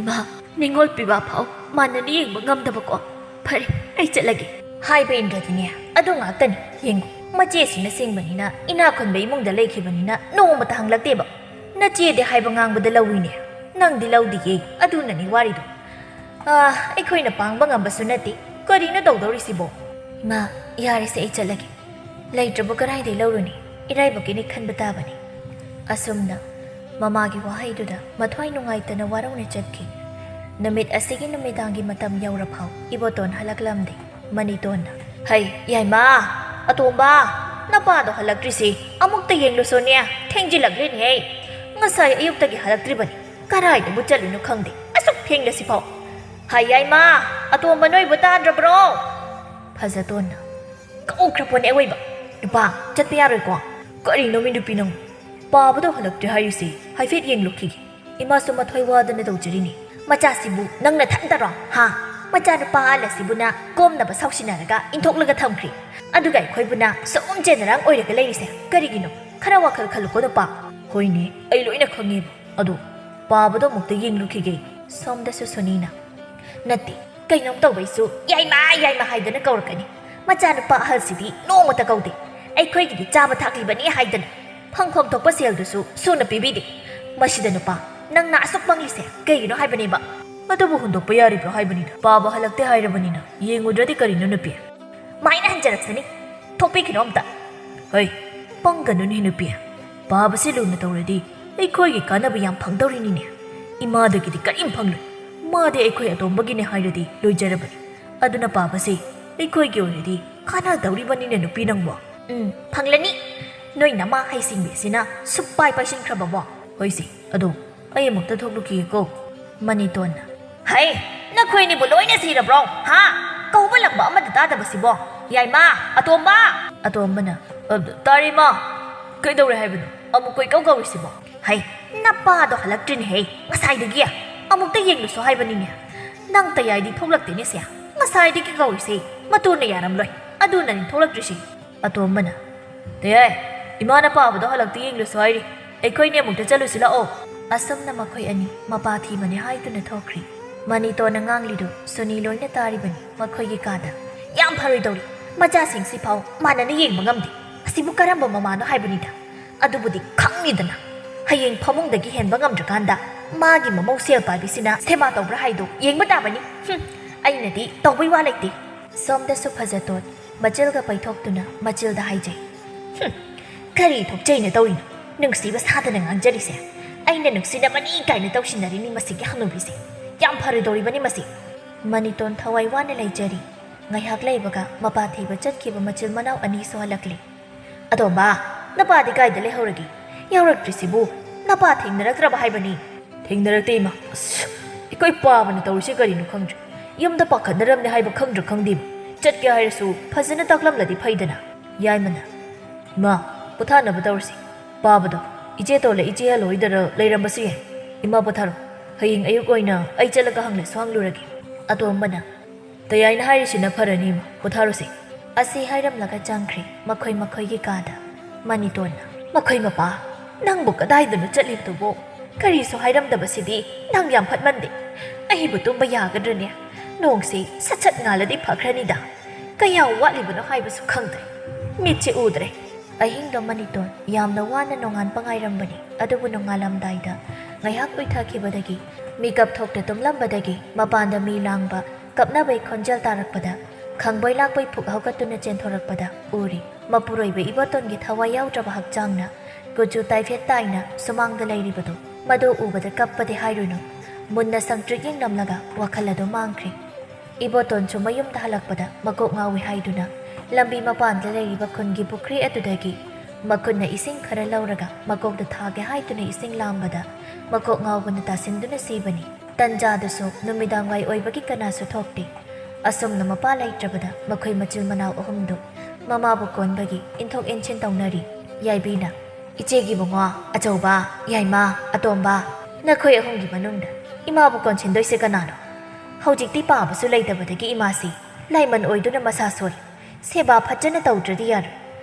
ꯏꯃꯥ, ꯅꯤꯡꯉꯣꯜ ꯄꯤꯕꯥ ꯐꯥꯎ ꯃꯥꯟꯅꯅ ꯌꯦꯡꯕ ꯉꯝꯗꯕꯀꯣ꯫ ꯐꯔꯦ, ꯑꯩ ꯆꯠꯂꯒꯦ꯫ ꯍꯥꯏꯕ ꯏꯟꯗ꯭ꯔꯗꯤꯅꯦ, ꯑꯗꯨ ꯉꯥꯛꯇꯅꯤ꯫ ꯌꯦꯡꯉꯨ, ꯃꯆꯦꯁꯤꯡꯅ ꯁꯤꯡꯕꯅꯤꯅ, ꯏꯅꯥꯛ ꯈꯨꯟꯕ ꯏꯃꯨꯡꯗ ꯂꯩꯈꯤꯕꯅꯤꯅ ꯅꯣꯡꯃꯇ ꯍꯪꯂꯛꯇꯦꯕ꯫ ꯅꯆꯦꯗꯤ ꯍꯥꯏꯕ ꯉꯥꯡꯕꯗ ꯂꯧꯏꯅꯦ꯫ ꯅꯪꯗꯤ ꯂꯧꯗꯤꯌꯦ, ꯑꯗꯨꯅꯅꯤ ꯋꯥꯔꯤꯗꯣ꯫ ꯑꯥ, ꯑꯩꯈꯣꯏꯅ ꯄꯥꯡꯕ ꯉꯝꯕꯁꯨ ꯅꯠꯇꯦ꯫ ꯀꯔꯤꯅꯣ ꯇꯧꯗꯧꯔꯤꯁꯤꯕꯣ? ꯏꯃꯥ, ꯌꯥꯔꯦꯁꯦ, ꯑꯩ ꯆꯠꯂꯒꯦ꯫ ꯂꯩꯇ꯭ꯔꯕꯨ ꯀꯗꯥꯏꯗꯩ ꯂꯧꯔꯨꯅꯤ? ꯏꯔꯥꯏꯕꯛꯀꯤꯅꯤ ꯈꯟꯕ ꯇꯥꯕꯅꯤ꯫ ꯑꯁꯨꯝꯅ ꯃꯃꯥꯒꯤ ꯋꯥꯍꯩꯗꯨꯗ ꯃꯊ꯭ꯋꯥꯏ ꯅꯨꯡꯉꯥꯏꯇꯅ ꯋꯥꯔꯧꯅ ꯆꯠꯈꯤ꯫ ꯅꯨꯃꯤꯠ ꯑꯁꯤꯒꯤ ꯅꯨꯃꯤꯗꯥꯡꯒꯤ ꯃꯇꯝ ꯌꯧꯔꯐꯥꯎ ꯏꯕꯣꯇꯣꯟ ꯍꯜꯂꯛꯂꯝꯗꯦ꯫ ꯃꯅꯤꯇꯣꯟꯅ, "ꯍꯩ, ꯌꯥꯏꯃ, ꯑꯇꯣꯝꯕ, ꯅꯄꯥꯗꯣ ꯍꯜꯂꯛꯇ꯭ꯔꯤꯁꯤ ꯑꯃꯨꯛꯇ ꯌꯦꯡꯂꯨꯁꯣꯅꯦ, ꯊꯦꯡꯖꯤꯜꯂꯛꯂꯦꯅꯦꯍꯦ꯫ ꯉꯁꯥꯏ ꯑꯌꯨꯛꯇꯒꯤ ꯍꯜꯂꯛꯇ꯭ꯔꯤꯕꯅꯤ, ꯀꯗꯥꯏꯗꯕꯨ ꯆꯠꯂꯤꯅꯣ ꯈꯪꯗꯦ, ꯑꯁꯨꯛ ꯊꯦꯡꯂꯁꯤꯐꯥꯎ꯫ ꯍꯩ, ꯌꯥꯏꯃ, ꯑꯇꯣꯝꯕ ꯅꯣꯏꯕꯨ ꯇꯥꯗ꯭ꯔꯕ꯭ꯔꯣ?" ꯐꯖꯇꯣꯟꯅ, "ꯀꯧꯈ꯭ꯔ ꯄꯣꯠꯅꯦ ꯑꯋꯣꯏꯕ꯫ ꯅꯨꯄꯥ, ꯆꯠꯄ ꯌꯥꯔꯣꯏꯀꯣ?" "ꯀꯔꯤꯅꯣ ꯃꯤ ꯅꯨꯄꯤ ꯅꯪ? ꯄꯥꯕꯗꯣ ꯍꯜꯂꯛꯇ꯭ꯔꯦ ꯍꯥꯏꯔꯤꯁꯤ, ꯍꯥꯏꯐꯦꯠ ꯌꯦꯡꯂꯨꯈꯤꯒꯦ꯫ ꯏꯃꯥꯁꯨ ꯃꯊ꯭ꯋꯥꯏ ꯋꯥꯗꯅ ꯇꯧꯖꯔꯤꯅꯤ꯫ ꯃꯆꯥꯁꯤꯕꯨ ꯅꯪ ꯅꯊꯟꯇꯔꯣ, ꯍꯥ? ꯃꯆꯥꯅꯨꯄꯥ ꯑꯍꯜ ꯑꯁꯤꯕꯨꯅ ꯀꯣꯝꯅꯕ ꯁꯥꯎꯁꯤꯟꯅꯔꯒ ꯏꯟꯊꯣꯛꯂꯒ ꯊꯝꯈ꯭ꯔꯦ꯫ ꯑꯗꯨꯒ ꯑꯩꯈꯣꯏꯕꯨꯅ ꯁꯨꯝ ꯆꯦꯟꯅꯔꯥꯡ ꯑꯣꯏꯔꯒ ꯂꯩꯔꯤꯁꯦ ꯀꯔꯤꯒꯤꯅꯣ? ꯈꯔ ꯋꯥꯈꯜ ꯈꯜꯂꯨꯀꯣ ꯅꯨꯄꯥ꯫" "ꯍꯣꯏꯅꯦ, ꯑꯩ ꯂꯣꯏꯅ ꯈꯪꯉꯦꯕ꯫ ꯑꯗꯣ ꯄꯥꯕꯗꯣ ꯑꯃꯨꯛꯇ ꯌꯦꯡꯂꯨꯈꯤꯒꯦ꯫" ꯁꯣꯝꯗꯁꯨ ꯁꯣꯅꯤꯅ, "ꯅꯠꯇꯦ, ꯀꯩꯅꯣꯝ ꯇꯧꯕꯩꯁꯨ ꯌꯥꯏꯃ, ꯌꯥꯏꯃ ꯍꯥꯏꯗꯅ ꯀꯧꯔꯛꯀꯅꯤ꯫ ꯃꯆꯥꯅꯨꯄꯥ ꯑꯍꯜꯁꯤꯗꯤ ꯅꯣꯡꯃꯇ ꯀꯧꯗꯦ꯫ ꯑꯩꯈꯣꯏꯒꯤꯗꯤ ꯆꯥꯕ ꯊꯛꯂꯤꯕꯅꯤ ꯍꯥꯏꯗꯅ ꯐꯪꯐꯝ ꯊꯣꯛꯄ ꯁꯦꯜꯗꯨꯁꯨ ꯁꯨꯅ ꯄꯤꯕꯤꯗꯦ꯫ ꯃꯁꯤꯗ ꯅꯨꯄꯥ, ꯅꯪꯅ ꯑꯁꯨꯛ ꯄꯪꯂꯤꯁꯦ ꯀꯩꯒꯤꯅꯣ ꯍꯥꯏꯕꯅꯦꯕ?" "ꯑꯗꯨꯕꯨ ꯍꯨꯟꯗꯣꯛꯄ ꯌꯥꯔꯤꯕ꯭ꯔꯣ ꯍꯥꯏꯕꯅꯤꯗ? ꯄꯥꯕ ꯍꯜꯂꯛꯇꯦ ꯍꯥꯏꯔꯕꯅꯤꯅ ꯌꯦꯡꯉꯨꯗ꯭ꯔꯗꯤ ꯀꯔꯤꯅꯣ ꯅꯨꯄꯤ?" "ꯃꯥꯏꯅ ꯍꯟꯖꯔꯛꯁꯅꯤ꯫ ꯊꯣꯛꯄꯤꯈꯤꯅꯣ ꯑꯝꯇ꯫" "ꯍꯩ, ꯄꯪꯒꯅꯨꯅꯦ ꯅꯨꯄꯤ꯫ ꯄꯥꯕꯁꯦ ꯂꯨꯅ ꯇꯧꯔꯗꯤ ꯑꯩꯈꯣꯏꯒꯤ ꯀꯥꯟꯅꯕ ꯌꯥꯝ ꯐꯪꯗꯧꯔꯤꯅꯤꯅꯦ꯫ ꯏꯃꯥꯗꯒꯤꯗꯤ ꯀꯔꯤꯝ ꯐꯪꯂꯣꯏ꯫ ꯃꯥꯗꯤ ꯑꯩꯈꯣꯏ ꯑꯇꯣꯝꯕꯒꯤꯅꯦ ꯍꯥꯏꯔꯗꯤ ꯂꯣꯏꯖꯔꯕꯅꯤ꯫ ꯑꯗꯨꯅ ꯄꯥꯕꯁꯦ ꯑꯩꯈꯣꯏꯒꯤ ꯑꯣꯏꯔꯗꯤ ꯀꯥꯟꯅꯗꯧꯔꯤꯕꯅꯤꯅꯦ ꯅꯨꯄꯤ ꯅꯪꯕꯣ꯫" "ꯎꯝ, ꯐꯪꯂꯅꯤ꯫ ꯅꯣꯏ ꯅꯃꯥ ꯍꯩꯁꯤꯡꯕꯤꯁꯤꯅ ꯁꯨꯛ ꯄꯥꯏ ꯄꯥꯏꯁꯤꯟꯈ꯭ꯔꯕꯕꯣ? ꯍꯣꯏꯁꯦ, ꯑꯗꯣ ꯑꯩ ꯑꯃꯨꯛꯇ ꯊꯣꯛꯂꯨꯈꯤꯒꯦꯀꯣ꯫ ꯃꯅꯤꯇꯣꯟꯅ, "ꯍꯩ, ꯅꯈꯣꯏꯅꯤꯕꯨ ꯂꯣꯏꯅ ꯁꯤꯔꯕ꯭ꯔꯣ? ꯍꯥ? ꯀꯧꯕ ꯂꯪꯕ ꯑꯃꯠꯇ ꯇꯥꯗꯕꯁꯤꯕꯣ? ꯌꯥꯏꯃ, ꯑꯇꯣꯝꯕ!" ꯑꯇꯣꯝꯕꯅ, "ꯑ, ꯇꯥꯔꯤ ꯃꯥ꯫ ꯀꯩꯗꯧꯔꯦ ꯍꯥꯏꯕꯅꯣ? ꯑꯃꯨꯛ ꯀꯣꯏꯀꯧ ꯀꯧꯔꯤꯁꯤꯕꯣ? ꯍꯩ, ꯅꯄꯥꯗꯣ ꯍꯜꯂꯛꯇ꯭ꯔꯤꯅꯦꯍꯦ꯫ ꯉꯁꯥꯏꯗꯒꯤ ꯑꯃꯨꯛꯇ ꯌꯦꯡꯂꯨꯁꯣ ꯍꯥꯏꯕꯅꯤꯅꯦ꯫ ꯅꯪ ꯇꯌꯥꯏꯗꯤ ꯊꯣꯛꯂꯛꯇꯦꯅꯦ ꯁꯦ꯫ ꯉꯁꯥꯏꯗꯒꯤ ꯀꯧꯔꯤꯁꯦ꯫ ꯃꯇꯨꯅ ꯌꯥꯔꯝꯂꯣꯏ꯫ ꯑꯗꯨꯅꯅꯤ ꯊꯣꯛꯂꯛꯇ꯭ꯔꯤꯁꯤ꯫" ꯑꯇꯣꯝꯕꯅ, "ꯇꯌꯥꯏ, ꯏꯃꯥꯅ ꯄꯥꯕꯗꯣ ꯍꯜꯂꯛꯇ ꯌꯦꯡꯂꯨꯁꯣ ꯍꯥꯏꯔꯤ꯫ ꯑꯩꯈꯣꯏꯅꯤ ꯑꯃꯨꯛꯇ ꯆꯠꯂꯨꯁꯤ ꯂꯥꯛꯑꯣ꯫" ꯑꯁꯨꯝꯅ ꯃꯈꯣꯏ ꯑꯅꯤ ꯃꯄꯥ ꯊꯤꯕꯅꯤ ꯍꯥꯏꯗꯨꯅ ꯊꯣꯛꯈ꯭ꯔꯤ꯫ ꯃꯅꯤꯇꯣꯟꯅ ꯉꯥꯡꯂꯤꯗꯨ ꯁꯨꯅꯤ ꯂꯣꯏꯅ ꯇꯥꯔꯤꯕꯅꯤ ꯃꯈꯣꯏꯒꯤ ꯀꯥꯗ꯫ "ꯌꯥꯝ ꯐꯔꯣꯏꯗꯧꯔꯤ꯫ ꯃꯆꯥꯁꯤꯡꯁꯤ ꯐꯥꯎ ꯃꯥꯟꯅꯅ ꯌꯦꯡꯕ ꯉꯝꯗꯦ꯫ ꯑꯁꯤꯕꯨ ꯀꯔꯝꯕ ꯃꯃꯥꯅꯣ ꯍꯥꯏꯕꯅꯤꯗ꯫ ꯑꯗꯨꯕꯨꯗꯤ ꯈꯪꯅꯤꯗꯅ꯫ ꯍꯌꯦꯡ ꯐꯃꯨꯡꯗꯒꯤ ꯍꯦꯟꯕ ꯉꯝꯗ꯭ꯔꯀꯥꯟꯗ ꯃꯥꯒꯤ ꯃꯃꯧ ꯁꯦꯜ ꯄꯥꯏꯕꯤꯁꯤꯅ ꯁꯦꯕꯥ ꯇꯧꯕ꯭ꯔꯥ ꯍꯥꯏꯗꯣ ꯌꯦꯡꯕ ꯇꯥꯕꯅꯤ꯫ ꯍꯨꯝ, ꯑꯩꯅꯗꯤ ꯇꯧꯕꯩ ꯋꯥ ꯂꯩꯇꯦ꯫" ꯁꯣꯝꯗꯁꯨ ꯐꯖꯇꯣꯟ ꯃꯆꯤꯜꯒ ꯄꯩꯊꯣꯛꯇꯨꯅ ꯃꯆꯤꯜꯗ ꯍꯥꯏꯖꯩ, "ꯍꯨꯝ, ꯀꯔꯤ ꯊꯣꯛꯆꯩꯅ ꯇꯧꯔꯤꯅꯣ? ꯅꯨꯡꯁꯤꯕ ꯁꯥꯗꯅ ꯉꯥꯡꯖꯔꯤꯁꯦ꯫ ꯑꯩꯅ ꯅꯨꯡꯁꯤꯅꯕꯅꯤ ꯀꯥꯏꯅ ꯇꯧꯁꯤꯟꯅꯔꯤꯅꯤ ꯃꯁꯤꯒꯤ ꯍꯅꯨꯕꯤꯁꯦ꯫ ꯌꯥꯝ ꯐꯔꯣꯏꯗꯧꯔꯤꯕꯅꯤ ꯃꯁꯤ꯫" ꯃꯅꯤꯇꯣꯟ ꯊꯋꯥꯏ ꯋꯥꯅ ꯂꯩꯖꯔꯤ꯫ ꯉꯥꯏꯍꯥꯛ ꯂꯩꯕꯒ ꯃꯄꯥ ꯊꯤꯕ ꯆꯠꯈꯤꯕ ꯃꯆꯤꯜ ꯃꯅꯥꯎ ꯑꯅꯤꯁꯨ ꯍꯜꯂꯛꯂꯦ꯫ "ꯑꯇꯣꯝꯕ, ꯅꯄꯥꯗꯤ ꯀꯥꯏꯗ ꯂꯩꯍꯧꯔꯒꯦ? ꯌꯥꯎꯔꯛꯇ꯭ꯔꯤꯁꯤꯕꯨ? ꯅꯄꯥ ꯊꯦꯡꯅꯔꯛꯇ꯭ꯔꯕ ꯍꯥꯏꯕꯅꯤ?" "ꯊꯦꯡꯅꯔꯛꯇꯦ ꯏꯃꯥ꯫ ꯑꯁ, ꯑꯩꯈꯣꯏ ꯄꯥꯕꯅ ꯇꯧꯔꯤꯁꯦ ꯀꯔꯤꯅꯣ ꯈꯪꯗ꯭ꯔꯦ꯫ ꯌꯨꯝꯗ ꯄꯥꯈꯠꯅꯔꯝꯅꯦ ꯍꯥꯏꯕ ꯈꯪꯗ꯭ꯔꯥ ꯈꯪꯗꯦ꯫ ꯆꯠꯀꯦ ꯍꯥꯏꯔꯁꯨ ꯐꯖꯅ ꯇꯥꯛꯂꯝꯂꯗꯤ ꯐꯩꯗꯅ꯫" ꯌꯥꯏꯃꯅ, "ꯏꯃꯥ, ꯄꯣꯊꯥꯅꯕ ꯇꯧꯔꯁꯤ꯫ ꯄꯥꯕꯗꯣ ꯏꯆꯦ ꯇꯣꯜꯂ ꯏꯆꯦ ꯍꯜꯂꯣꯏꯗꯔ ꯂꯩꯔꯝꯕꯁꯨ ꯌꯥꯏ꯫ ꯏꯃꯥ ꯄꯣꯊꯥꯔꯣ꯫ ꯍꯌꯦꯡ ꯑꯌꯨꯛ ꯑꯣꯏꯅ ꯑꯩ ꯆꯠꯂꯒ ꯍꯪꯂꯁꯨ ꯍꯪꯂꯨꯔꯒꯦ꯫" ꯑꯇꯣꯝꯕꯅ, "ꯇꯌꯥꯏꯅ ꯍꯥꯏꯔꯤꯁꯤꯅ ꯐꯔꯅꯤ ꯏꯃꯥ, ꯄꯣꯊꯥꯔꯣꯁꯤ꯫" ꯑꯁꯤ ꯍꯥꯏꯔꯝꯂꯒ ꯆꯪꯈ꯭ꯔꯦ ꯃꯈꯣꯏ ꯃꯈꯣꯏꯒꯤ ꯀꯥꯗ꯫ ꯃꯅꯤꯇꯣꯟꯅ, "ꯃꯈꯣꯏ ꯃꯄꯥ, ꯅꯪꯕꯨ ꯀꯗꯥꯏꯗꯅꯣ ꯆꯠꯂꯤꯕꯗꯨꯕꯣ? ꯀꯔꯤꯁꯨ ꯍꯥꯏꯔꯝꯗꯕꯁꯤꯗꯤ ꯅꯪ ꯌꯥꯝ ꯐꯠꯃꯟꯗꯦ꯫ ꯑꯩꯕꯨ ꯇꯨꯝꯕ ꯌꯥꯒꯗ꯭ꯔꯅꯦ? ꯅꯣꯡꯁꯤ ꯁꯠ ꯁꯠ ꯉꯥꯜꯂꯗꯤ ꯐꯈ꯭ꯔꯅꯤꯗ꯫ ꯀꯌꯥ ꯋꯥꯠꯂꯤꯕꯅꯣ ꯍꯥꯏꯕꯁꯨ ꯈꯪꯗ꯭ꯔꯦ꯫ ꯃꯤꯠꯁꯦ ꯎꯗ꯭ꯔꯦ꯫" ꯑꯍꯤꯡꯗꯣ ꯃꯅꯤꯇꯣꯟ ꯌꯥꯝꯅ ꯋꯥꯅ ꯅꯣꯡꯉꯥꯟꯕ ꯉꯥꯏꯔꯝꯕꯅꯤ꯫ ꯑꯗꯨꯕꯨ ꯅꯣꯡꯉꯥꯜꯂꯝꯗꯥꯏꯗ ꯉꯥꯏꯍꯥꯛ ꯎꯏꯊꯈꯤꯕꯗꯒꯤ, ꯃꯤꯀꯞ ꯊꯣꯛꯇ ꯇꯨꯝꯂꯝꯕꯗꯒꯤ ꯃꯄꯥꯟꯗ ꯃꯤ ꯂꯥꯡꯕ, ꯀꯞꯅꯕꯩ ꯈꯣꯟꯖꯦꯜ ꯇꯥꯔꯛꯄꯗ, ꯈꯪꯕꯩ ꯂꯥꯛꯄꯩ ꯐꯨꯛ ꯍꯧꯒꯠꯇꯨꯅ ꯆꯦꯟꯊꯣꯔꯛꯄꯗ ꯎꯔꯤ꯫ ꯃꯄꯨꯔꯣꯏꯕ ꯏꯕꯣꯇꯣꯟꯒꯤ ꯊꯋꯥꯏ ꯌꯥꯎꯗ꯭ꯔꯕ ꯍꯛꯆꯥꯡꯅ ꯀꯨꯆꯨ ꯇꯥꯏꯐꯦꯠ ꯇꯥꯏꯅ ꯁꯨꯃꯥꯡꯗ ꯂꯩꯔꯤꯕꯗꯨ꯫ ꯃꯗꯨ ꯎꯕꯗ ꯀꯞꯄꯗꯤ ꯍꯥꯏꯔꯨꯅꯨ꯫ ꯃꯨꯟꯅ ꯁꯪꯇ꯭ꯔꯤꯛ ꯌꯦꯡꯂꯝꯂꯒ ꯋꯥꯈꯜ ꯑꯗꯨ ꯃꯥꯡꯈ꯭ꯔꯦ꯫ ꯏꯕꯣꯇꯣꯟꯁꯨ ꯃꯌꯨꯝꯗ ꯍꯜꯂꯛꯄꯗ ꯃꯀꯣꯛ ꯉꯥꯎꯏ ꯍꯥꯏꯗꯨꯅ ꯂꯝꯕꯤ ꯃꯄꯥꯟꯗ ꯂꯩꯔꯤꯕ ꯈꯨꯟꯒꯤ ꯄꯨꯈ꯭ꯔꯤ ꯑꯗꯨꯗꯒꯤ ꯃꯈꯨꯠꯅ ꯏꯁꯤꯡ ꯈꯔ ꯂꯧꯔꯒ ꯃꯀꯣꯛꯇ ꯊꯥꯒꯦ ꯍꯥꯏꯗꯨꯅ ꯏꯁꯤꯡ ꯂꯥꯝꯕꯗ ꯃꯀꯣꯛ ꯉꯥꯎꯕꯅ ꯇꯥꯁꯤꯟꯗꯨꯅ ꯁꯤꯕꯅꯤ꯫ ꯇꯟꯖꯥꯗꯨꯁꯨ ꯅꯨꯃꯤꯗꯥꯡꯋꯥꯏ ꯑꯣꯏꯕꯒꯤ ꯀꯅꯥꯁꯨ ꯊꯣꯛꯇꯦ꯫ ꯑꯁꯨꯝꯅ ꯃꯄꯥ ꯂꯩꯇ꯭ꯔꯕꯗ ꯃꯈꯣꯏ ꯃꯆꯤꯟ ꯃꯅꯥꯎ ꯑꯍꯨꯝꯗꯨ ꯃꯃꯥꯕꯨ ꯀꯣꯟꯕꯒꯤ ꯏꯟꯊꯣꯛ ꯏꯟꯁꯤꯟ ꯇꯧꯅꯔꯤ꯫ ꯌꯥꯏꯕꯤꯅ, "ꯏꯆꯦꯒꯤ ꯏꯕꯨꯡꯉꯣ, ꯑꯆꯧꯕ, ꯌꯥꯏꯃ, ꯑꯇꯣꯝꯕ, ꯅꯈꯣꯏ ꯑꯍꯨꯝꯒꯤ ꯃꯅꯨꯡꯗ ꯏꯃꯥꯕꯨ ꯀꯣꯟꯁꯤꯟꯗꯣꯏꯁꯦ ꯀꯅꯥꯅꯣ? ꯍꯧꯖꯤꯛꯇꯤ ꯄꯥꯕꯁꯨ ꯂꯩꯇꯕꯗꯒꯤ ꯏꯃꯥꯁꯤ ꯂꯥꯏꯃꯟ ꯑꯣꯏꯗꯨꯅ ꯃꯁꯥ ꯁꯣꯜꯂꯤ꯫ ꯁꯦꯕꯥ ꯐꯖꯅ ꯇꯧꯗ꯭ꯔꯗꯤ ꯌꯥꯔꯣꯏ꯫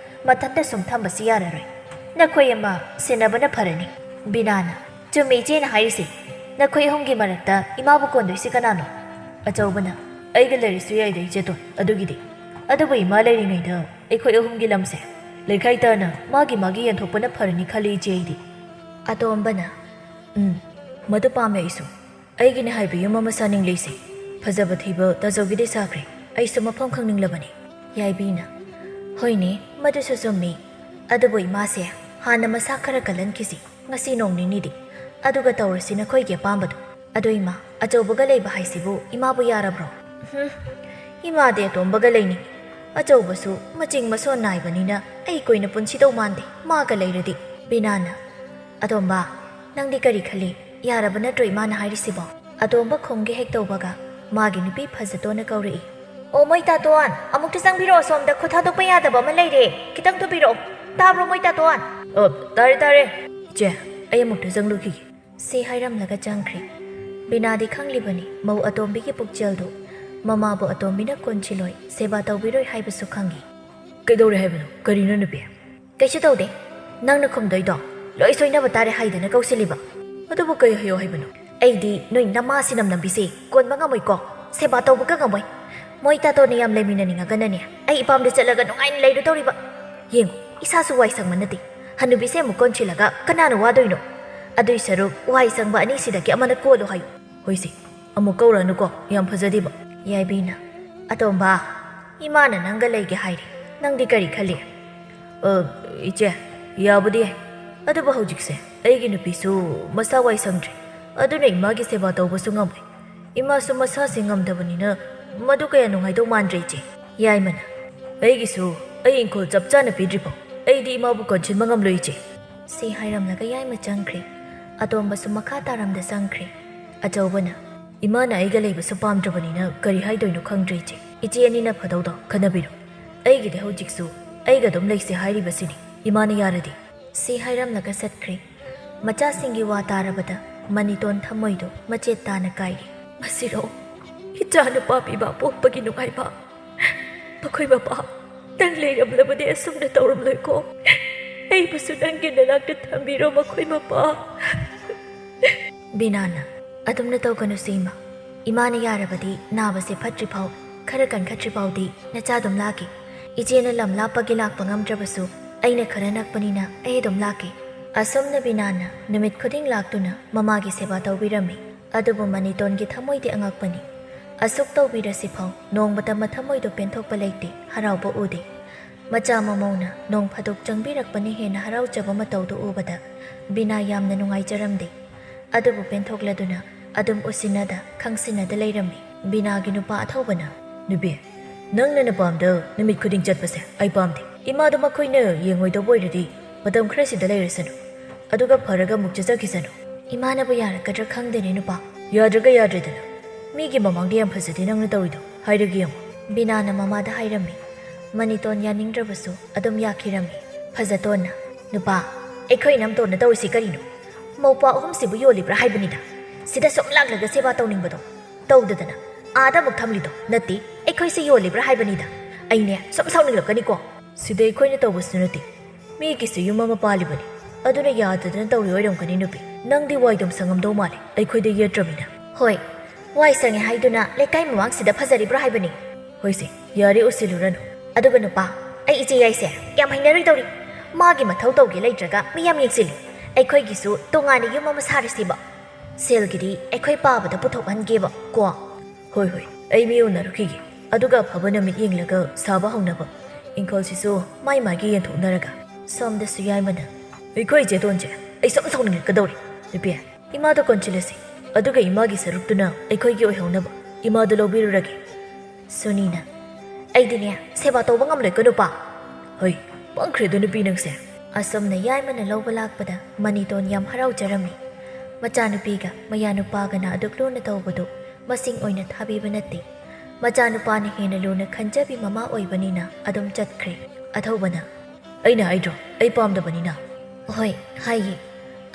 ꯃꯊꯟꯇ ꯁꯨꯝ ꯊꯝꯕꯁꯤ ꯌꯥꯔꯔꯣꯏ꯫ ꯅꯈꯣꯏ ꯑꯃ ꯁꯦꯟꯅꯕꯅ ꯐꯔꯅꯤ꯫" ꯕꯤꯅꯥꯅ, "ꯆꯨꯝꯃꯤ ꯏꯆꯦꯅ ꯍꯥꯏꯔꯤꯁꯦ꯫ ꯅꯈꯣꯏ ꯑꯍꯨꯝꯒꯤ ꯃꯔꯛꯇ ꯏꯃꯥꯕꯨ ꯀꯣꯟꯗꯣꯏꯁꯤ ꯀꯅꯥꯅꯣ?" ꯑꯆꯧꯕꯅ, "ꯑꯩꯒ ꯂꯩꯔꯤꯁꯨ ꯌꯥꯏꯗ ꯏꯆꯦꯇꯣꯟ, ꯑꯗꯨꯒꯤꯗꯤ꯫ ꯑꯗꯨꯕꯨ ꯏꯃꯥ ꯂꯩꯔꯤꯉꯩꯗ ꯑꯩꯈꯣꯏ ꯑꯍꯨꯝꯒꯤ ꯂꯝꯁꯦ ꯂꯩꯈꯥꯏ ꯇꯥꯅ ꯃꯥꯒꯤ ꯃꯥꯒꯤ ꯌꯦꯟꯊꯣꯛꯄꯅ ꯐꯔꯅꯤ ꯈꯜꯂꯤ ꯏꯆꯦ ꯑꯩꯗꯤ꯫" ꯑꯇꯣꯝꯕꯅ, "ꯎꯝ, ꯃꯗꯨ ꯄꯥꯝꯃꯦ ꯑꯩꯁꯨ꯫ ꯑꯩꯒꯤꯅꯦ ꯍꯥꯏꯕ ꯌꯨꯝ ꯑꯃ ꯁꯥꯅꯤꯡꯂꯤꯁꯦ꯫ ꯐꯖꯕ ꯊꯤꯕ ꯇꯥꯖꯧꯒꯤꯗꯤ ꯁꯥꯈ꯭ꯔꯦ꯫ ꯑꯩꯁꯨ ꯃꯐꯝ ꯈꯪꯅꯤꯡꯂꯕꯅꯤ꯫" ꯌꯥꯏꯕꯤꯅ, "ꯍꯣꯏꯅꯦ, ꯃꯗꯨꯁꯨ ꯆꯨꯝꯃꯤ꯫ ꯑꯗꯨꯕꯨ ꯏꯃꯥꯁꯦ ꯍꯥꯟꯅ ꯃꯁꯥ ꯈꯔ ꯀꯜꯍꯟꯈꯤꯁꯤ, ꯉꯁꯤ ꯅꯣꯡ ꯅꯤꯅꯤꯗꯤ꯫ ꯑꯗꯨꯒ ꯇꯧꯔꯁꯤ ꯅꯈꯣꯏꯒꯤ ꯑꯄꯥꯝꯕꯗꯣ꯫ ꯑꯗꯣ ꯏꯃꯥ, ꯑꯆꯧꯕꯒ ꯂꯩꯕ ꯍꯥꯏꯁꯤꯕꯨ ꯏꯃꯥꯕꯨ ꯌꯥꯔꯕ꯭ꯔꯣ?" "ꯍꯨꯝ, ꯏꯃꯥꯗꯤ ꯑꯇꯣꯝꯕꯒ ꯂꯩꯅꯤꯡꯉꯤ꯫ ꯑꯆꯧꯕꯁꯨ ꯃꯆꯤꯡ ꯃꯁꯣꯟ ꯅꯥꯏꯕꯅꯤꯅ ꯑꯩ ꯀꯨꯏꯅ ꯄꯨꯟꯁꯤꯗꯧ ꯃꯥꯟꯗꯦ ꯃꯥꯒ ꯂꯩꯔꯗꯤ꯫" ꯕꯤꯅꯥꯅ, "ꯑꯇꯣꯝꯕ, ꯅꯪꯗꯤ ꯀꯔꯤ ꯈꯜꯂꯤ? ꯌꯥꯔꯕ ꯅꯠꯇ꯭ꯔꯣ ꯏꯃꯥꯅ ꯍꯥꯏꯔꯤꯁꯤꯕꯣ?" ꯑꯇꯣꯝꯕ ꯈꯣꯡꯒꯦ ꯍꯦꯛ ꯇꯧꯕꯒ ꯃꯥꯒꯤ ꯅꯨꯄꯤ ꯐꯖꯇꯣꯟꯅ ꯀꯧꯔꯛꯏ꯫ "ꯑꯣ ꯃꯣꯏ ꯇꯥꯇꯣꯟ, ꯑꯃꯨꯛꯇ ꯆꯪꯕꯤꯔꯛꯑꯣ, ꯁꯣꯝꯗ ꯈꯨꯠ ꯊꯥꯗꯣꯛꯄ ꯌꯥꯗꯕ ꯑꯃ ꯂꯩꯔꯦ, ꯈꯤꯇꯪ ꯊꯨꯕꯤꯔꯛꯑꯣ꯫ ꯇꯥꯕ꯭ꯔꯣ ꯃꯣꯏ ꯇꯥꯇꯣꯟ?" "ꯑ, ꯇꯥꯔꯦ, ꯇꯥꯔꯦ꯫ ꯏꯆꯦ, ꯑꯩ ꯑꯃꯨꯛꯇ ꯆꯪꯂꯨꯈꯤꯒꯦ꯫" ꯁꯤ ꯍꯥꯏꯔꯝꯂꯒ ꯆꯪꯈ꯭ꯔꯦ꯫ ꯕꯤꯅꯥꯗꯤ ꯈꯪꯂꯤꯕꯅꯤ ꯃꯧ ꯑꯇꯣꯝꯕꯤꯒꯤ ꯄꯨꯛꯆꯦꯜꯗꯨ꯫ ꯃꯃꯥꯕꯨ ꯑꯇꯣꯝꯕꯤꯅ ꯀꯣꯟꯁꯤꯜꯂꯣꯏ, ꯁꯦꯕꯥ ꯇꯧꯕꯤꯔꯣꯏ ꯍꯥꯏꯕꯁꯨ ꯈꯪꯏ꯫ "ꯀꯩꯗꯧꯔꯦ ꯍꯥꯏꯕꯅꯣ? ꯀꯔꯤꯅꯣ ꯅꯨꯄꯤ?" "ꯀꯩꯁꯨ ꯇꯧꯗꯦ꯫ ꯅꯪꯅ ꯈꯨꯝꯗꯣꯏꯗꯣ ꯂꯣꯏ ꯁꯣꯏꯅꯕ ꯇꯥꯔꯦ ꯍꯥꯏꯗꯅ ꯀꯧꯁꯤꯜꯂꯤꯕ꯫" "ꯑꯗꯨꯕꯨ ꯀꯩ ꯍꯥꯏꯌꯣ ꯍꯥꯏꯕꯅꯣ?" "ꯑꯩꯗꯤ ꯅꯣꯏ ꯅꯃꯥ ꯁꯤꯅꯝ ꯅꯝꯕꯤꯁꯦ ꯀꯣꯟꯕ ꯉꯝꯃꯣꯏꯀꯣ, ꯁꯦꯕꯥ ꯇꯧꯕꯒ ꯉꯝꯃꯣꯏ꯫ ꯃꯣꯏ ꯇꯥꯇꯣꯟꯅ ꯌꯥꯝ ꯂꯩꯃꯤꯟꯅꯅꯤꯡꯉꯒꯅꯅꯦ, ꯑꯩ ꯏꯄꯥꯝꯗ ꯆꯠꯂꯒ ꯅꯨꯡꯉꯥꯏꯅ ꯂꯩꯔꯨꯗꯧꯔꯤꯕ꯫ ꯌꯦꯡꯉꯨ, ꯏꯁꯥꯁꯨ ꯋꯥꯏ ꯁꯪꯕ ꯅꯠꯇꯦ꯫ ꯍꯅꯨꯕꯤꯁꯦ ꯑꯃꯨꯛ ꯀꯣꯟꯁꯤꯜꯂꯒ ꯀꯅꯥꯅ ꯋꯥꯗꯣꯏꯅꯣ? ꯑꯗꯨꯏ ꯁꯔꯨꯛ ꯋꯥꯏ ꯁꯪꯕ ꯑꯅꯤꯁꯤꯗꯒꯤ ꯑꯃꯅ ꯀꯣꯜꯂꯣ ꯍꯥꯏꯌꯨ꯫" "ꯍꯣꯏꯁꯦ, ꯑꯃꯨꯛ ꯀꯧꯔꯛꯑꯅꯨꯀꯣ, ꯌꯥꯝ ꯐꯖꯗꯦꯕ꯫" ꯌꯥꯏꯕꯤꯅ, "ꯑꯇꯣꯝꯕ, ꯏꯃꯥꯅ ꯅꯪꯒ ꯂꯩꯒꯦ ꯍꯥꯏꯔꯦ, ꯅꯪꯗꯤ ꯀꯔꯤ ꯈꯜꯂꯤ?" "ꯑ, ꯏꯆꯦ, ꯌꯥꯕꯨꯗꯤ ꯌꯥꯏ꯫ ꯑꯗꯨꯕꯨ ꯍꯧꯖꯤꯛꯁꯦ ꯑꯩꯒꯤ ꯅꯨꯄꯤꯁꯨ ꯃꯁꯥ ꯋꯥꯏ ꯁꯪꯗ꯭ꯔꯤ꯫ ꯑꯗꯨꯅ ꯏꯃꯥꯒꯤ ꯁꯦꯕꯥ ꯇꯧꯕꯁꯨ ꯉꯝꯃꯣꯏ꯫ ꯏꯃꯥꯁꯨ ꯃꯁꯥꯁꯦ ꯉꯝꯗꯕꯅꯤꯅ ꯃꯗꯨ ꯀꯌꯥ ꯅꯨꯡꯉꯥꯏꯗꯧ ꯃꯥꯟꯗ꯭ꯔꯦ, ꯏꯆꯦ꯫" ꯌꯥꯏꯃꯅ, "ꯑꯩꯒꯤꯁꯨ ꯑꯩ ꯏꯪꯈꯣꯜ ꯆꯞ ꯆꯥꯅ ꯄꯤꯗ꯭ꯔꯤꯐꯥꯎ ꯑꯩꯗꯤ ꯏꯃꯥꯕꯨ ꯀꯣꯟꯁꯤꯟꯕ ꯉꯝꯂꯣꯏ, ꯏꯆꯦ꯫ ꯁꯤ ꯍꯥꯏꯔꯝꯂꯒ ꯌꯥꯏꯃ ꯆꯪꯈ꯭ꯔꯦ꯫ ꯑꯇꯣꯝꯕꯁꯨ ꯃꯈꯥ ꯇꯥꯔꯝꯗ ꯆꯪꯈ꯭ꯔꯦ꯫ ꯑꯆꯧꯕꯅ, "ꯏꯃꯥꯅ ꯑꯩꯒ ꯂꯩꯕꯁꯨ ꯄꯥꯝꯗ꯭ꯔꯕꯅꯤꯅ ꯀꯔꯤ ꯍꯥꯏꯗꯣꯏꯅꯣ ꯈꯪꯗ꯭ꯔꯦ, ꯏꯆꯦ꯫ ꯏꯆꯦ ꯑꯅꯤꯅ ꯐꯗꯧꯗꯣ ꯈꯟꯅꯕꯤꯔꯣ꯫ ꯑꯩꯒꯤꯗꯤ ꯍꯧꯖꯤꯛꯁꯨ ꯑꯩꯒ ꯑꯗꯨꯝ ꯂꯩꯁꯦ ꯍꯥꯏꯔꯤꯕꯁꯤꯅꯤ, ꯏꯃꯥꯅ ꯌꯥꯔꯗꯤ"꯫ ꯁꯤ ꯍꯥꯏꯔꯝꯂꯒ ꯆꯠꯈ꯭ꯔꯦ꯫ ꯃꯆꯥꯁꯤꯡꯒꯤ ꯋꯥ ꯇꯥꯔꯕꯗ ꯃꯅꯤꯇꯣꯟ ꯊꯃꯣꯏꯗꯨ ꯃꯆꯦꯠ ꯇꯥꯅ ꯀꯥꯏꯔꯦ꯫ "ꯃꯁꯤꯔꯣ ꯏꯆꯥ ꯅꯨꯄꯥ ꯄꯤꯕ ꯄꯣꯛꯄꯒꯤ ꯅꯨꯡꯉꯥꯏꯕ? ꯃꯈꯣꯏ ꯃꯄꯥ, ꯅꯪ ꯂꯩꯔꯝꯂꯕꯗꯤ ꯑꯁꯨꯝꯅ ꯇꯧꯔꯝꯂꯣꯏꯀꯣ꯫ ꯑꯩꯕꯨꯁꯨ ꯅꯪꯒꯤ ꯅꯅꯥꯛꯇ ꯊꯝꯕꯤꯔꯣ ꯃꯈꯣꯏ ꯃꯄꯥ"꯫ ꯕꯤꯅꯥꯅ, "ꯑꯗꯨꯝꯅ ꯇꯧꯒꯅꯨꯁꯦ ꯏꯃꯥ꯫ ꯏꯃꯥꯅ ꯌꯥꯔꯕꯗꯤ ꯅꯥꯕꯁꯦ ꯐꯠꯇ꯭ꯔꯤꯐꯥꯎ, ꯈꯔ ꯀꯟꯈꯠꯇ꯭ꯔꯤꯐꯥꯎꯗꯤ ꯅꯆꯥ ꯑꯗꯨꯝ ꯂꯥꯛꯀꯦ꯫ ꯏꯆꯦꯅ ꯂꯝ ꯂꯥꯞꯄꯒꯤ ꯂꯥꯛꯄ ꯉꯝꯗ꯭ꯔꯕꯁꯨ ꯑꯩꯅ ꯈꯔ ꯅꯛꯄꯅꯤꯅ ꯑꯩ ꯑꯗꯨꯝ ꯂꯥꯛꯀꯦ"꯫ ꯑꯁꯨꯝꯅ ꯕꯤꯅꯥꯅ ꯅꯨꯃꯤꯠ ꯈꯨꯗꯤꯡ ꯂꯥꯛꯇꯨꯅ ꯃꯃꯥꯒꯤ ꯁꯦꯕꯥ ꯇꯧꯕꯤꯔꯝꯃꯤ꯫ ꯑꯗꯨꯕꯨ ꯃꯅꯤꯇꯣꯟꯒꯤ ꯊꯃꯣꯏꯗꯤ ꯑꯉꯛꯄꯅꯤ꯫ ꯑꯁꯨꯛ ꯇꯧꯕꯤꯔꯁꯤꯐꯥꯎ ꯅꯣꯡꯃꯇ ꯃꯊꯃꯣꯏꯗꯣ ꯄꯦꯟꯊꯣꯛꯄ ꯂꯩꯇꯦ, ꯍꯔꯥꯎꯕ ꯎꯗꯦ꯫ ꯃꯆꯥ ꯃꯃꯧꯅ ꯅꯣꯡ ꯐꯥꯗꯣꯛ ꯆꯪꯕꯤꯔꯛꯄꯅ ꯍꯦꯟꯅ ꯍꯔꯥꯎꯖꯕ ꯃꯇꯧꯗꯨ ꯎꯕꯗ ꯕꯤꯅꯥ ꯌꯥꯝꯅ ꯅꯨꯡꯉꯥꯏꯖꯔꯝꯗꯦ꯫ ꯑꯗꯨꯕꯨ ꯄꯦꯟꯊꯣꯛꯂꯗꯨꯅ ꯑꯗꯨꯝ ꯎꯁꯤꯟꯅꯗ ꯈꯪꯁꯤꯟꯅꯗ ꯂꯩꯔꯝꯃꯤ꯫ ꯕꯤꯅꯥꯒꯤ ꯅꯨꯄꯥ ꯑꯊꯧꯕꯅ, "ꯅꯨꯄꯤ, ꯅꯪꯅ ꯅꯄꯥꯝꯗ ꯅꯨꯃꯤꯠ ꯈꯨꯗꯤꯡ ꯆꯠꯄꯁꯦ ꯑꯩ ꯄꯥꯝꯗꯦ꯫ ꯏꯃꯥꯗꯣ ꯃꯈꯣꯏꯅ ꯌꯦꯡꯉꯣꯏꯗꯧꯕ ꯑꯣꯏꯔꯗꯤ ꯃꯇꯝ ꯈꯔꯁꯤꯗ ꯂꯩꯔꯁꯅꯨ, ꯑꯗꯨꯒ ꯐꯔꯒ ꯑꯃꯨꯛ ꯆꯠꯆꯈꯤꯁꯅꯨ"꯫ "ꯏꯃꯥꯅꯕꯨ ꯌꯥꯔꯛꯀꯗ꯭ꯔꯥ ꯈꯪꯗꯦꯅꯦ ꯅꯨꯄꯥ"꯫ "ꯌꯥꯗ꯭ꯔꯒ ꯌꯥꯗ꯭ꯔꯦꯗꯅ꯫ ꯃꯤꯒꯤ ꯃꯃꯥꯡꯗ ꯌꯥꯝ ꯐꯖꯗꯦ ꯅꯪꯅ ꯇꯧꯔꯤꯗꯣ, ꯍꯥꯏꯔꯒꯦ ꯌꯦꯡꯉꯣ"꯫ ꯕꯤꯅꯥꯅ ꯃꯃꯥꯗ ꯍꯥꯏꯔꯝꯃꯤ꯫ ꯃꯅꯤꯇꯣꯟ ꯌꯥꯅꯤꯡꯗ꯭ꯔꯕꯁꯨ ꯑꯗꯨꯝ ꯌꯥꯈꯤꯔꯝꯃꯤ꯫ ꯐꯖꯇꯣꯟꯅ, "ꯅꯨꯄꯥ, ꯑꯩꯈꯣꯏ ꯏꯅꯝꯇꯣꯟꯅ ꯇꯧꯔꯤꯁꯤ ꯀꯔꯤꯅꯣ? ꯃꯧꯄ꯭ꯋꯥ ꯑꯍꯨꯝꯁꯤꯕꯨ ꯌꯣꯜꯂꯤꯕ꯭ꯔꯥ ꯍꯥꯏꯕꯅꯤꯗ꯫ ꯁꯤꯗ ꯁꯨꯝ ꯂꯥꯛꯂꯒ ꯁꯦꯕꯥ ꯇꯧꯅꯤꯡꯕꯗꯣ ꯇꯧꯗꯗꯅ ꯑꯥꯗ ꯑꯃꯨꯛ ꯊꯝꯂꯤꯗꯣ ꯅꯠꯇꯦ, ꯑꯩꯈꯣꯏꯁꯦ ꯌꯣꯜꯂꯤꯕ꯭ꯔꯥ ꯍꯥꯏꯕꯅꯤꯗ꯫ ꯑꯩꯅꯦ ꯁꯨꯝ ꯁꯥꯎꯅꯤꯡꯂꯛꯀꯅꯤꯀꯣ"꯫ "ꯁꯤꯗ ꯑꯩꯈꯣꯏꯅ ꯇꯧꯕꯁꯨ ꯅꯠꯇꯦ, ꯃꯤꯒꯤꯁꯨ ꯌꯨꯝ ꯑꯃ ꯄꯥꯜꯂꯤꯕꯅꯤ, ꯑꯗꯨꯅ ꯌꯥꯗꯗꯅ ꯇꯧꯔꯤ ꯑꯣꯏꯔꯝꯒꯅꯤ ꯅꯨꯄꯤ꯫ ꯅꯪꯗꯤ ꯋꯥꯏꯗꯨꯝ ꯁꯪꯉꯝꯗꯧ ꯃꯥꯜꯂꯦ ꯑꯩꯈꯣꯏꯗ ꯌꯦꯠꯇ꯭ꯔꯃꯤꯅ"꯫ "ꯍꯣꯏ, ꯋꯥꯏ ꯁꯪꯉꯦ ꯍꯥꯏꯗꯨꯅ ꯂꯩꯀꯥꯏ ꯃꯃꯥꯡꯁꯤꯗ ꯐꯖꯔꯤꯕ꯭ꯔꯥ ꯍꯥꯏꯕꯅꯤ"꯫ "ꯍꯣꯏꯁꯦ, ꯌꯥꯔꯦ ꯎꯁꯤꯜꯂꯨꯔꯅꯨ"꯫ "ꯑꯗꯨꯒ ꯅꯨꯄꯥ, ꯑꯩ ꯏꯆꯦ ꯌꯥꯏꯁꯦ ꯌꯥꯝ ꯍꯩꯅꯔꯣꯏꯗꯧꯔꯤ꯫ ꯃꯥꯒꯤ ꯃꯊꯧ ꯇꯧꯒꯦ ꯂꯩꯇ꯭ꯔꯒ ꯃꯤ ꯌꯥꯝ ꯌꯦꯡꯁꯤꯜꯂꯤ꯫ ꯑꯩꯈꯣꯏꯒꯤꯁꯨ ꯇꯣꯉꯥꯟꯅ ꯌꯨꯝ ꯑꯃ ꯁꯥꯔꯁꯤꯕ꯫ ꯁꯦꯜꯒꯤꯗꯤ ꯑꯩꯈꯣꯏ ꯄꯥꯕꯗ ꯄꯨꯊꯣꯛꯍꯟꯒꯦꯕ ꯀꯣ"꯫ "ꯍꯣꯏ ꯍꯣꯏ, ꯑꯩ ꯃꯤ ꯎꯅꯔꯨꯈꯤꯒꯦ, ꯑꯗꯨꯒ ꯑꯐꯕ ꯅꯨꯃꯤꯠ ꯌꯦꯡꯂꯒ ꯁꯥꯕ ꯍꯧꯅꯕ꯫ ꯏꯪꯈꯣꯜꯁꯤꯁꯨ ꯃꯥꯏ ꯃꯥꯏꯒꯤ ꯌꯦꯟꯊꯣꯛꯅꯔꯒ"꯫ ꯁꯣꯝꯗꯁꯨ ꯌꯥꯏꯃꯅ, "ꯑꯩꯈꯣꯏ ꯏꯆꯦꯇꯣꯟꯁꯦ ꯑꯩ ꯁꯨꯝ ꯁꯥꯎꯅꯤꯡꯉꯛꯀꯗꯧꯔꯤ꯫ ꯅꯨꯄꯤ, ꯏꯃꯥꯗꯣ ꯀꯣꯟꯁꯤꯜꯂꯁꯤ, ꯑꯗꯨꯒ ꯏꯃꯥꯒꯤ ꯁꯔꯨꯛꯇꯨꯅ ꯑꯩꯈꯣꯏꯒꯤ ꯑꯣꯏꯍꯧꯅꯕ ꯏꯃꯥꯗꯣ ꯂꯧꯕꯤꯔꯨꯔꯒꯦ"꯫ ꯁꯨꯅꯤꯅ, "ꯑꯩꯗꯤꯅꯦ ꯁꯦꯕꯥ ꯇꯧꯕ ꯉꯝꯂꯣꯏꯀꯣ ꯅꯨꯄꯥ"꯫ "ꯍꯣꯏ, ꯄꯪꯈ꯭ꯔꯦꯗ ꯅꯨꯄꯤ ꯅꯪꯁꯦ꯫ ꯑꯁꯨꯝꯅ ꯌꯥꯏꯃꯅ ꯂꯧꯕ ꯂꯥꯛꯄꯗ ꯃꯅꯤꯇꯣꯟ ꯌꯥꯝ ꯍꯔꯥꯎꯖꯔꯝꯃꯤ꯫ ꯃꯆꯥꯅꯨꯄꯤꯒ ꯃꯌꯥꯅꯨꯄꯥꯒꯅ ꯑꯗꯨꯛ ꯂꯨꯅ ꯇꯧꯕꯗꯨ ꯃꯁꯤꯡ ꯑꯣꯏꯅ ꯊꯥꯕꯤꯕ ꯅꯠꯇꯦ꯫ ꯃꯆꯥꯅꯨꯄꯥꯅ ꯍꯦꯟꯅ ꯂꯨꯅ ꯈꯟꯖꯕꯤ ꯃꯃꯥ ꯑꯣꯏꯕꯅꯤꯅ ꯑꯗꯨꯝ ꯆꯠꯈ꯭ꯔꯦ꯫ ꯑꯊꯧꯕꯅ, "ꯑꯩꯅ ꯍꯥꯏꯗ꯭ꯔꯣ, ꯑꯩ ꯄꯥꯝꯗꯕꯅꯤꯅ?" "ꯍꯣꯏ, ꯍꯥꯏꯌꯦ꯫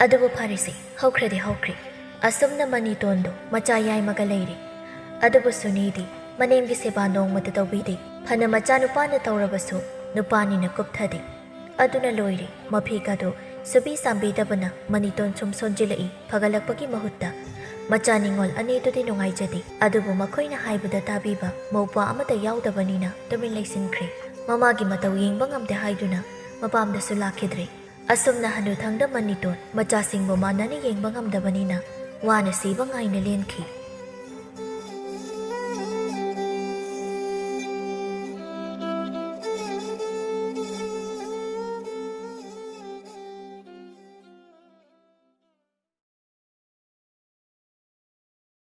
ꯑꯗꯨꯕꯨ ꯐꯔꯦꯁꯦ, ꯍꯧꯈ꯭ꯔꯗꯤ ꯍꯧꯈ꯭ꯔꯦ꯫" ꯑꯁꯨꯝꯅ ꯃꯅꯤꯇꯣꯟꯗꯣ ꯃꯆꯥ ꯌꯥꯏꯃꯒ ꯂꯩꯔꯦ꯫ ꯑꯗꯨꯕꯨ ꯁꯨꯅꯤꯗꯤ ꯃꯅꯦꯝꯒꯤ ꯁꯦꯕꯥ ꯅꯣꯡꯃꯇ ꯇꯧꯕꯤꯗꯦ꯫ ꯐꯅ ꯃꯆꯥꯅꯨꯄꯥꯅ ꯇꯧꯔꯕꯁꯨ ꯅꯨꯄꯥꯅꯤꯅ ꯀꯨꯞꯊꯗꯦ꯫ ꯑꯗꯨꯅ ꯂꯣꯏꯔꯦ, ꯃꯐꯤꯒꯗꯣ ꯁꯨꯕꯤ ꯆꯥꯝꯕꯤꯗꯕꯅ ꯃꯅꯤꯇꯣꯟ ꯁꯨꯝ ꯁꯣꯟꯖꯤꯜꯂꯛꯏ꯫ ꯐꯒꯠꯂꯛꯄꯒꯤ ꯃꯍꯨꯠꯇ ꯃꯆꯥ ꯅꯤꯉꯣꯜ ꯑꯅꯤꯗꯨꯗꯤ ꯅꯨꯡꯉꯥꯏꯖꯗꯦ꯫ ꯑꯗꯨꯕꯨ ꯃꯈꯣꯏꯅ ꯍꯥꯏꯕꯗ ꯇꯥꯕꯤꯕ ꯃꯧꯄ꯭ꯋꯥ ꯑꯃꯠꯇ ꯌꯥꯎꯗꯕꯅꯤꯅ ꯇꯨꯃꯤꯟ ꯂꯩꯁꯤꯟꯈ꯭ꯔꯦ꯫ ꯃꯃꯥꯒꯤ ꯃꯇꯧ ꯌꯦꯡꯕ ꯉꯝꯗꯦ ꯍꯥꯏꯗꯨꯅ ꯃꯄꯥꯝꯗꯁꯨ ꯂꯥꯛꯈꯤꯗ꯭ꯔꯦ꯫ ꯑꯁꯨꯝꯅ ꯍꯅꯨꯊꯪꯗ ꯃꯅꯤꯇꯣꯟ ꯃꯆꯥꯁꯤꯡꯕꯨ ꯃꯥꯟꯅꯅ ꯌꯦꯡꯕ ꯉꯝꯗꯕꯅꯤꯅ ꯋꯥꯅ ꯁꯤꯕ ꯉꯥꯏꯅ ꯂꯦꯟꯈꯤ꯫